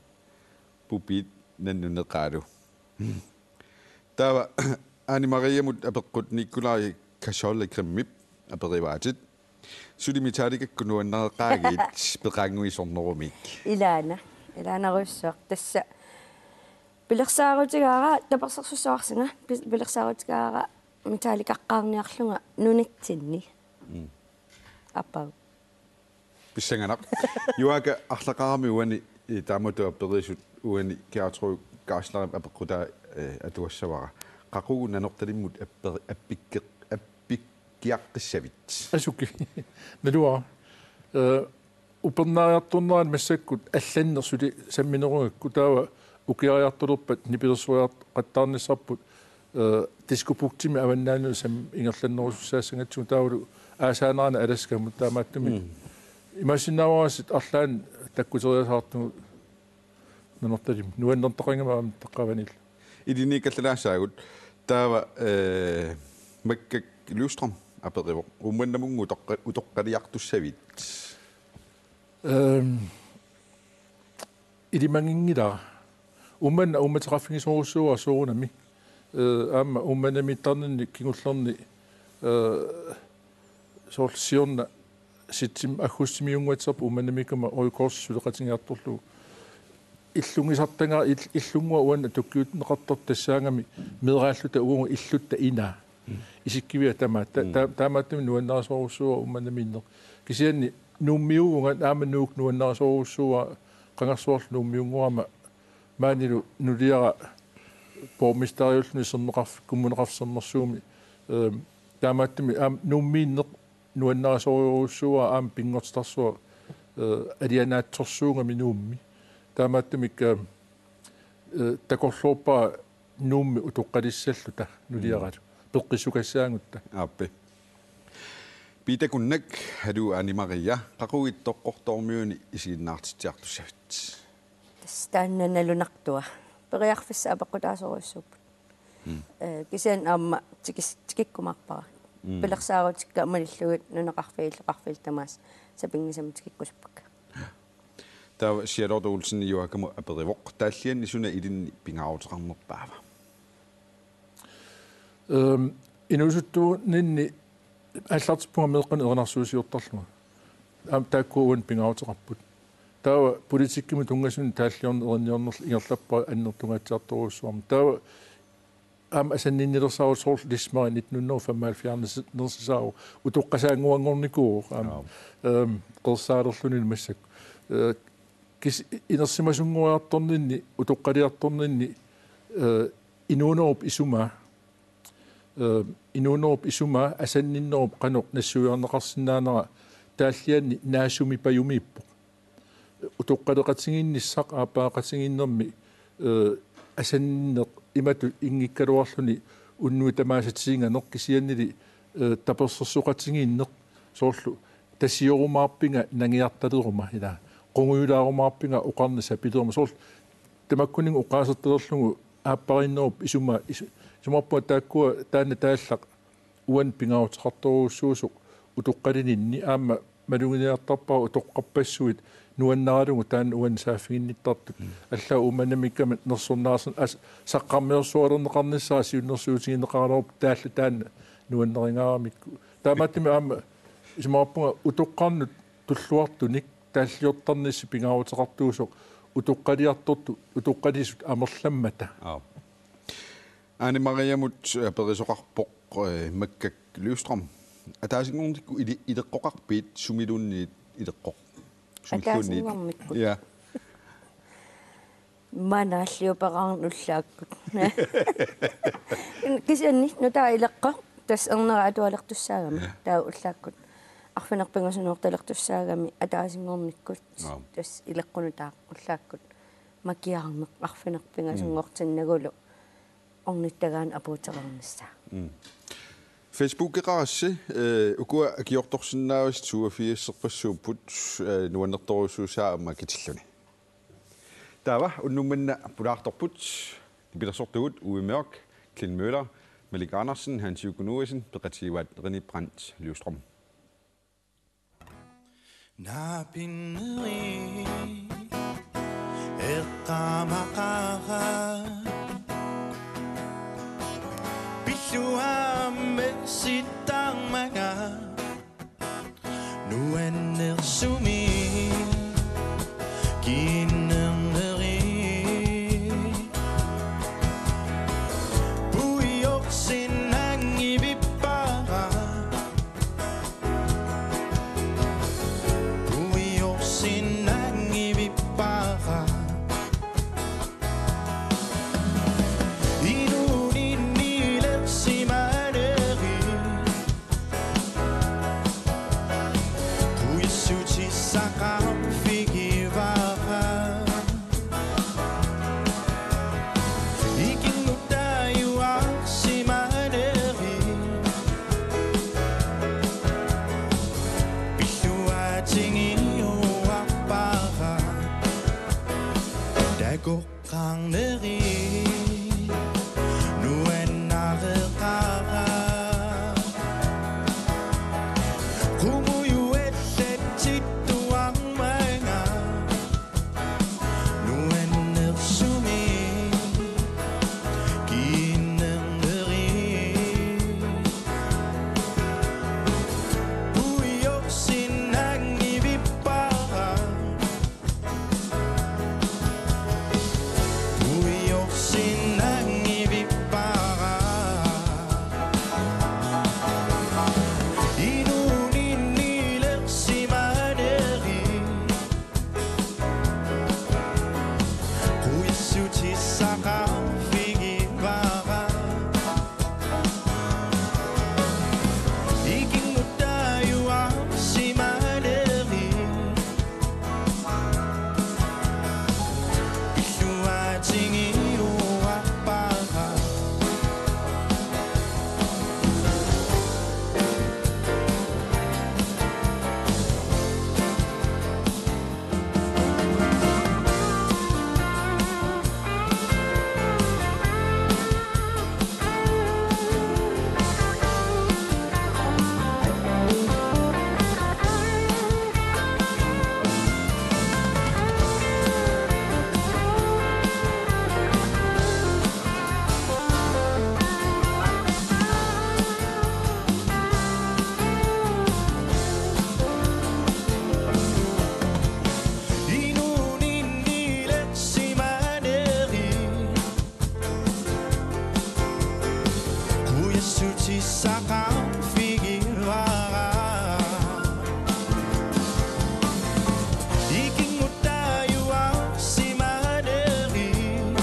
Pupiit nannuneqaalu. Taava Anne Mariamut apeqqut Nikolaj Kajol Grimmip aperivaatit. Suli Metallicakkut nuannareqaagit peqaannguit sornerumik? Ilaana. Ilaanarujussuaq tassa. Pilersaarutigaara tapersersorsuarsinga. Pi-, pilersaarutigaara Metallicaqqaarniarlunga nunatsinni. Mm. Aappaaguk. Pissanganaq. Juaaka arlaqarami uani, eh, taamatut aperisut uani Gertrud Geislerip apeqqutaa, eh, atuassavara. Qaqugu Nanortalimmut apperi-, appikke-, appikkiaqqissavit? Asuki. Naluara. Eh, upernaariartornerani massakkut allanneq suli samminerugakku taava ukiariartulerpat nipilersueqattaarnissarput, eh, Diskobugtimi avannaanut sam-, ingerlannerusussaassangatsigu taavalu aasaanerani Alaskamut taamaattumik. Mm. Imaassinnaavoq aasiit arlaannik takkuteriasaartugut Nanortalimmut. Nuannertaqanngimmat aamma taqqavanil. Ilinniikkallalaassaagut taava, eh, Makkak Løvstrøm aperivoq. Uummannamunga utoqqa-, utoqqaliartussavit? Ehm, ilimaginngilara. Uummannaq uummateqarfigisorujussuuara soorunami. Eh, aamma Uummannamiittarninni kingullerni, eh, soorlu siorna septem-, aggustimiunnguatsiarpoq Uummannamiikkama Røde Kors suleqatigiartorlugu. Illunngisartagara il-, illunnguaq uannut tukkiunneqartartoq tassaagami meeraalluta uagut illutta inaa. Isikkiviat tamaat. Ta-, ta-, taamaattumik nuannarisorujussuuara Uummannamiinneq. Kisianni Nuummiuvunga aamma Nuuk nuannarisorujussuuara qangarsuarlu Nuummiunngorama maanilu nuliara borgmesteriulluni sermeqarf-, Kommuneqarfik Sermersuumi, ehm, taamaattumik aamma Nuummiinneq nuannarisorujussuuara aamma pinngortitarsuaq, eh, alianaatsorsuugami Nuummi. Taamaattumik, eh, eh, takorloorpara Nuummi utoqqalissalluta nuliaralu. Mm. Peqqissugassaagutta. Aappi. Piita Kunnak, haluu Anne Marie, qaqugu Ittoqqortoormiuni isiginnaartitsiartussavit? Tassa taanna nalunartua. Periarfissat apeqqutaasorujussuupput. Mm. Eh, kisianni aamma tikis-, tikikkumaarpara. Mm. Pilersaarutikka malillugit nunaqarfiit illoqarfiit tamaasa sapinngisamik tikikkusuppakka. Taava Charlotte Olsen Joachimimut aperivoq: Taallianni suna ilinni pingaaruteqarnerpaava? Ehm, inuusuttuuninni aallartippunga meeqqanut erinarsuusiortarlunga. Aamma taakkua uannut pingaaruteqarput. Taava politikkimut tunngasunik taalliorneq erinniornerlu ingerlappara annertungaatsiartorujussuarmik. Taava aamma asanninnilersaarut soorlu Liismari nitten hundrede og femoghalvfjerds nersisaavoq, utoqqasaannguanngornikuuvoq aamma. Aap. Ehm, qersaalerluni massakkut. Eh, kis-, inersimasunngoriartorninni, utoqqaliartorninni, eh, inuunerup isumaa, eh, inuunerup isumaa asanninnerup qanoq nassuiarneqarsinnaanera taallianni naasumipajumiippoq. Utoqqaleqatigiinnissaq aappaaqqatigiinnermi, eh, asanninneq imatut inngikkaluarluni unnuit tamaasa tiinganeq kisiannili, eh, tapersersoqatigiinneq soorlu tasiorumaarpinga nangiartaleruma ila qungujulaarumaarpinga oqarneq sapileruma soorlu tamakkuninnga oqaasertalerlugu aappariinnerup isuma is-, isumaqarpunga taakkua taanna taallaq uannut pingaaruteqartorujussuusoq utoqqalininni aamma maluginiartarpara utoqqarpassuit nuannaralugu taanna uannut saaffiginnittartut. Mm. Allaat Uummannamiikkama nersornaarsin as-, saqqarmiorsualerneqarnissaa siunnersuutigineqaraluarpoq taallat taanna nuannerigaaramikku. Taamaattumik aamma isumaqarpunga utoqqarnut tulluartunik taalliortarnissi pingaaruteqartuusoq utoqqaliartortut utoqqalisut amerlammata. Aap. Anne Mariamut aperisoqarpoq, eh, Makkak Løvstrøm. Ataasinngornikkut ili-, ileqqoqarpit sumiluunniit ileqqoq? Sumilluunniit? Ataasinngornikkut. Ja. Maanna alliuperaarn ullaakkut. Kisianni nutaaq ileqqoq tassa ernera atualertussaagami. Ja. Taava ullaakkut arfineq-pingasunngortalertussaagami ataasinngornikkut. Aap. Tassa ileqqoq nutaaq ullaakkut makiarneq arfineq-pingasunngortinnagulu. Mm. Ornittagaanni apuutereernissaa. Mm. Facebookeqarassi, eh, ukua akiortorsinnaavasi tuafiasserpassuupput, eh, nuannertorujussuussaaq aamma kitilluni. Taava unnuk manna pulaartorput, nipilersortugut Uwe Mørch, Glenn Møller, Malik Andersen, Hans Hugo Noesen, peqatigivaat René Brandt Lystrøm. Naapinnerit eqqaamaqaara. Pilluarit amerlittarmanga. Nuannersumik kiinnerneri. Puiorsinnanngivippara. Puiorsinnanngivippara. Inuuninni ilersimanerit. Puissutissaqarfigivara. Ikinngutajuarsimanerit. Pilluaatigiuarpara. Takoqqaarnerit nuannareqaara. Qungujuallatsittuarmanga. Nuannersumik kiinnerneri. Puiorsinnanngivippara. Puiorsinnanngivippara. Inuuninni ilersimanerit. Puissutissaqarfigivara. Ikinngutajuarsimanerit. Pilluaatigiuarpara. Inuuninni ilersimanerit. Puissutissaqarfigivara. Ikinngutajuarsimanerit.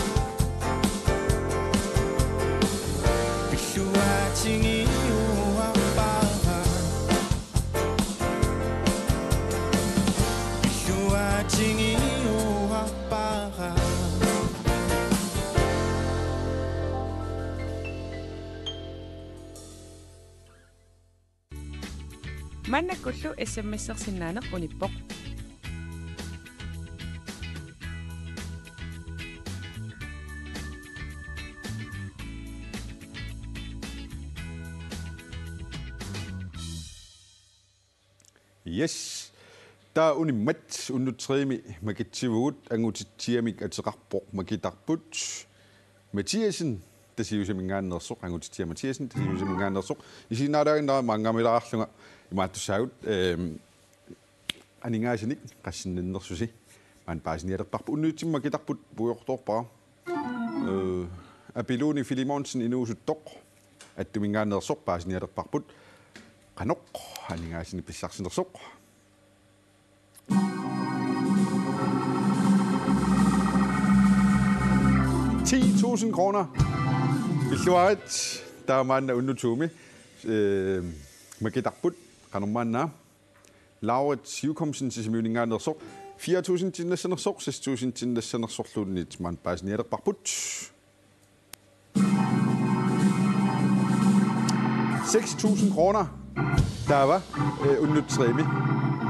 Pilluaatigiuarpara. Pilluaatigiuarpara. Maannakkullu S M S-ersinnaaneq unippoq. Yes. Taava unimmat unnuk tremi makitsivugut, angutitsiamik ateqarpoq Makitarput. Mathiassen Tasiusaminngaanneersoq, Angutitsiaq Mathiassen Tasiusaminngaanneersoq. Isiginnaalaaginnarama maanngaammilaarlunga imaattussaagut, ehm, aningaasanik qassinnannersusi. Maani paasinialerparput, unnuitsimut Makitarput puigortoorpara. Eh, Apiluni Filemonsen inuusuttoq. Attuminngaanneersoq paasinialerparput. Qanoq aningaasanik pissarsinersoq. Ti tusind kroner. Pilluarit, taava maanna unnuk toomi, eh, Makitarput, qanormaanna. Laurits Jokumsen Sisimiuninngaanneersoq, fire tusind-innaassanersoq, seks tusind-innaassanersorluunniit maani paasinialerparput. Seks tusind kroner. Taava, øh, unnuk tre-mi.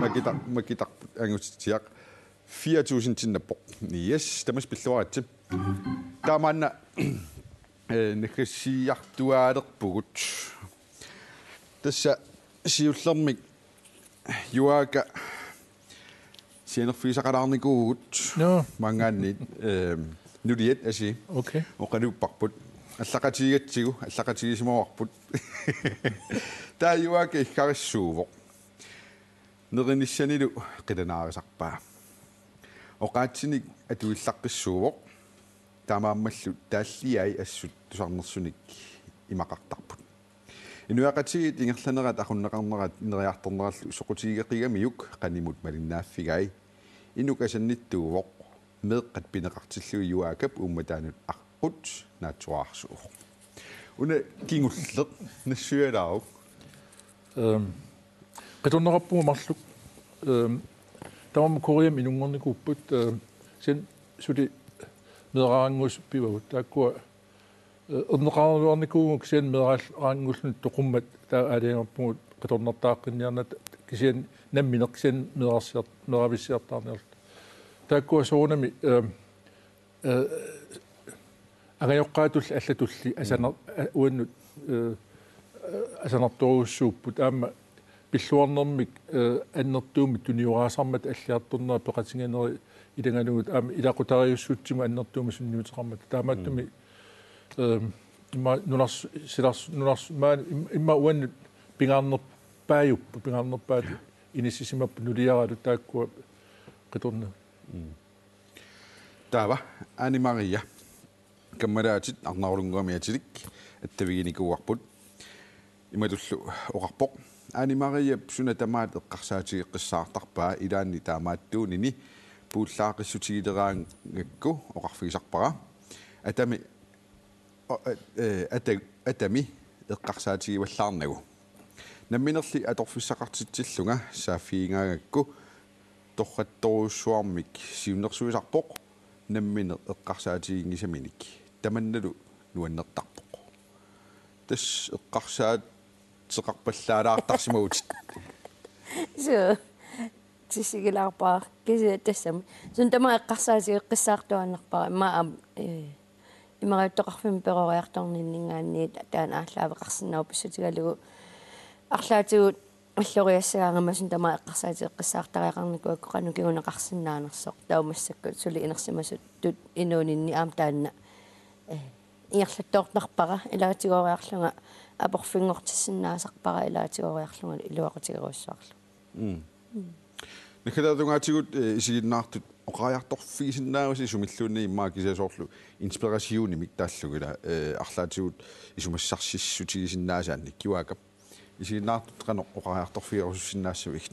Makita-, makitarput angutitsiaq. Fire tusind-innappoq. Yes, tamassi pilluaritsi. Tamanna, øh, naggassiartuaalerpugut. Tassa siullermik Juaaka sianerfigisaqalaarnikuuvugut. Nå. Maanngaanniit, øhm, nuliat asi. Okay. Oqaluupparput. Allaqatigigatsigu, allaqatigisimavarput. Taava Juaaka iggarissuuvoq. Nerinissanilu qilanaarisarpaa. Oqaatsinik atuillaqqissuuvoq. Taamaammallu taalliai assut tusarnersunik imaqartarput. Inuiaqatigiit ingerlanerat aqunneqarnerat ineriartornerallu soqutigeqigamiuk qanimut malinnaaffigai. Inuk asannittuuvoq, meeqqat pineqartillugit Juaakap uummataanut aqqut naatsuararsuuvoq. Una kingulleq nassuialaaruk. Øhm, qitornaqarpugut marluk. Øhm, tamarmik Koreami inunngornikuupput, øhm, kisianni suli meeraarannguasut pivagut. Taakkua, øh, erneqaraluarnikuuvugut kisianni meeraaranngulluni toqummat taava aalajangerpugut qitornartaaqqinniarnata kisianni nammineq kisianni meerarsiart-, meeravissiartaarniarluta. Taakkua soorunami, øhm, øh, angajoqqaatulli allatulli asanar-, a-, uannut, øh, asanartorujussuupput aamma pilluarnermik, øh, annertuumik tunioraasarmata alliartornera peqatigineri ilagalugit aamma ilaqutariiussutsimut annertuumik sunniuteqarmata. Taamaattumik, mm, øh, immaqa nunars-, silars-, nunars-, maa-, im-, immaqa uannut pingaarnerpaajupput, pingaarnerpaatut inissisimapput nuliaralu taakkua qitornagit. Mm. Taava, Ane Maria. Kammalaatit arnarulunnguamik atilik attaviginikuuarput. Imatullu oqarpoq: Ane Mariap suna tamaat eqqarsaatigeqqissaartarpaa, ilaanni taamaattuunini puullaaqissutigileraangakku oqarfigisarpara. Atami, o-, a-, øh, ata-, atami eqqarsaatigivallaarnagu. Namminerli atorfissaqartitsillunga saaffigingaangakku torrattorujussuarmik siunnersuisarpoq nammineq eqqarsaatiginngisaminik. Tamannalu nuannertarpoq. Tassa eqqarsaateqarpallaalaartarsimavutit. Suu. Tissigilaarpara. Kisianni tassami. Suna tamaat eqqarsaatigeqqissaartuaannarpara. Immaqa aamma, øh, imerajuttoqarfimmi peroriartorninninngaanniit taanna aallaaveqarsinnaavoq pissutigalugu arlaatigut alloriassagaangama suna tamaat eqqarsaatigeqqissaartariaqarnikuugakku qanoq kinguneqarsinnaanersoq. Taava massakkut suli inersimasutut inuuninni aamma taanna, øh, ingerlattoortarpara, ilaatigooriarlunga aporfinngortissinnaasarpara, ilaatigooriarlunga iluaqutigerujussuarlunga. Mm. Mm. Naggataata tungaatigut, øh, isiginnaartut oqariartorfigisinnaagassi sumilluunniit immaqa kisianni soorlu inspirationimik taallugila, øh, arlaatigut isumassarsissutigisinnaasaannik. Juaakap, isiginnaartut qanoq oqariartorfigerusussinnaassavigit?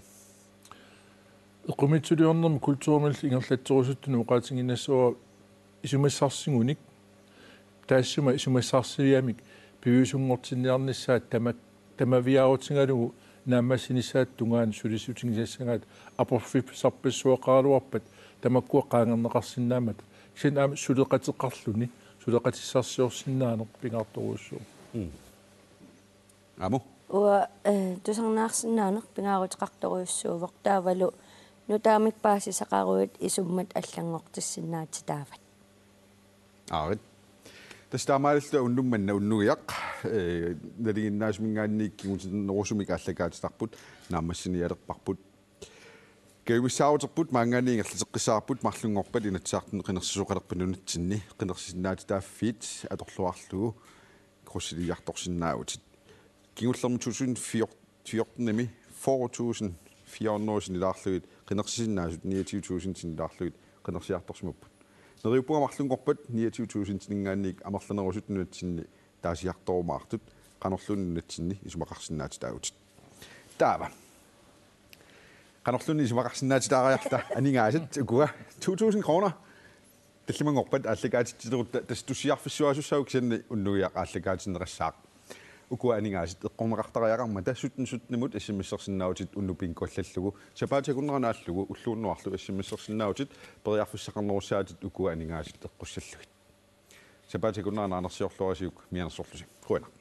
Eqqumiitsuliornermi kulturimillu ingerlatserusuttunut oqaatigiinnassavara isumassarsigunik, taassuma isumassarsivigamik piviusunngortinniarnissaat tamak-, tamaviaarutigalugu naammassinissaata tungaanut sulissutigisassagaat aporfissarpassuaqaraluarpat tamakkua qaangerneqarsinnaammata. Kisianni aamma suleqateqarluni suleqatissarsiorsinnaaneq pingaartorujussuuvoq. Mm. Aamma? Uanga, øh, tusarnaarsinnaaneq pingaaruteqartorujussuuvoq taavalu nutaamik paasisaqaruit isummat allanngortissinnaatitaavat. Aarit. Tassa taamaalilluta unnuk manna unnugiaq, øh, nalinginnaasuminngaanniit kingusinnerusumik aallakaatitarput, naammassinialerparput. Kajumissaaruterput maanngaanniit ingerlateqqissaarput marlunngorpat Inatsisartuni qinersisoqalerpat nunatsinni qinersisinnaatitaaffiit atorluarlugu krydsileriartorsinnaavutit. Kingullermi to tusind fjorten, fjortenimi fyrre tusind fire hundrede sinnilaarlugit, qinersisinnaasut niogtyve tusind sinnilaarlugit qinersiartorsimapput. Neriuppunga marlunngorpat niogtyve tusindininngaanniit amerlanerusut nunatsinni taasiartorumaartut, qanorluunniit nunatsinni isumaqarsinnaatitaavutit. Taava. Qanorluunniit isumaqarsinnaatitaariarta aningaasat ukua to tusind kroner. Tallimanngorpat aallakaatitsilerutta tassa tussiarfissuaasussaagut kisianni unnugiaq aallakaatinneqassaaq. Ukua aningaasat eqqorneqartariaqarmata sytten sytten-imut S M S-ersinnaavutit unnuk bingo allallugu, sapaatip akunnera naallugu ulluunnuarlu S M S-ersinnaavutit periarfissaqarnerussaatit ukua aningaasat eqqussallugit. Sapaatip akunnera naanersiorluarisiuk mianersorlusi. Qujanaq.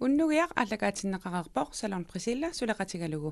Unnugiaq aallakaatinneqareerpoq Salon Priscilla suleqatigalugu.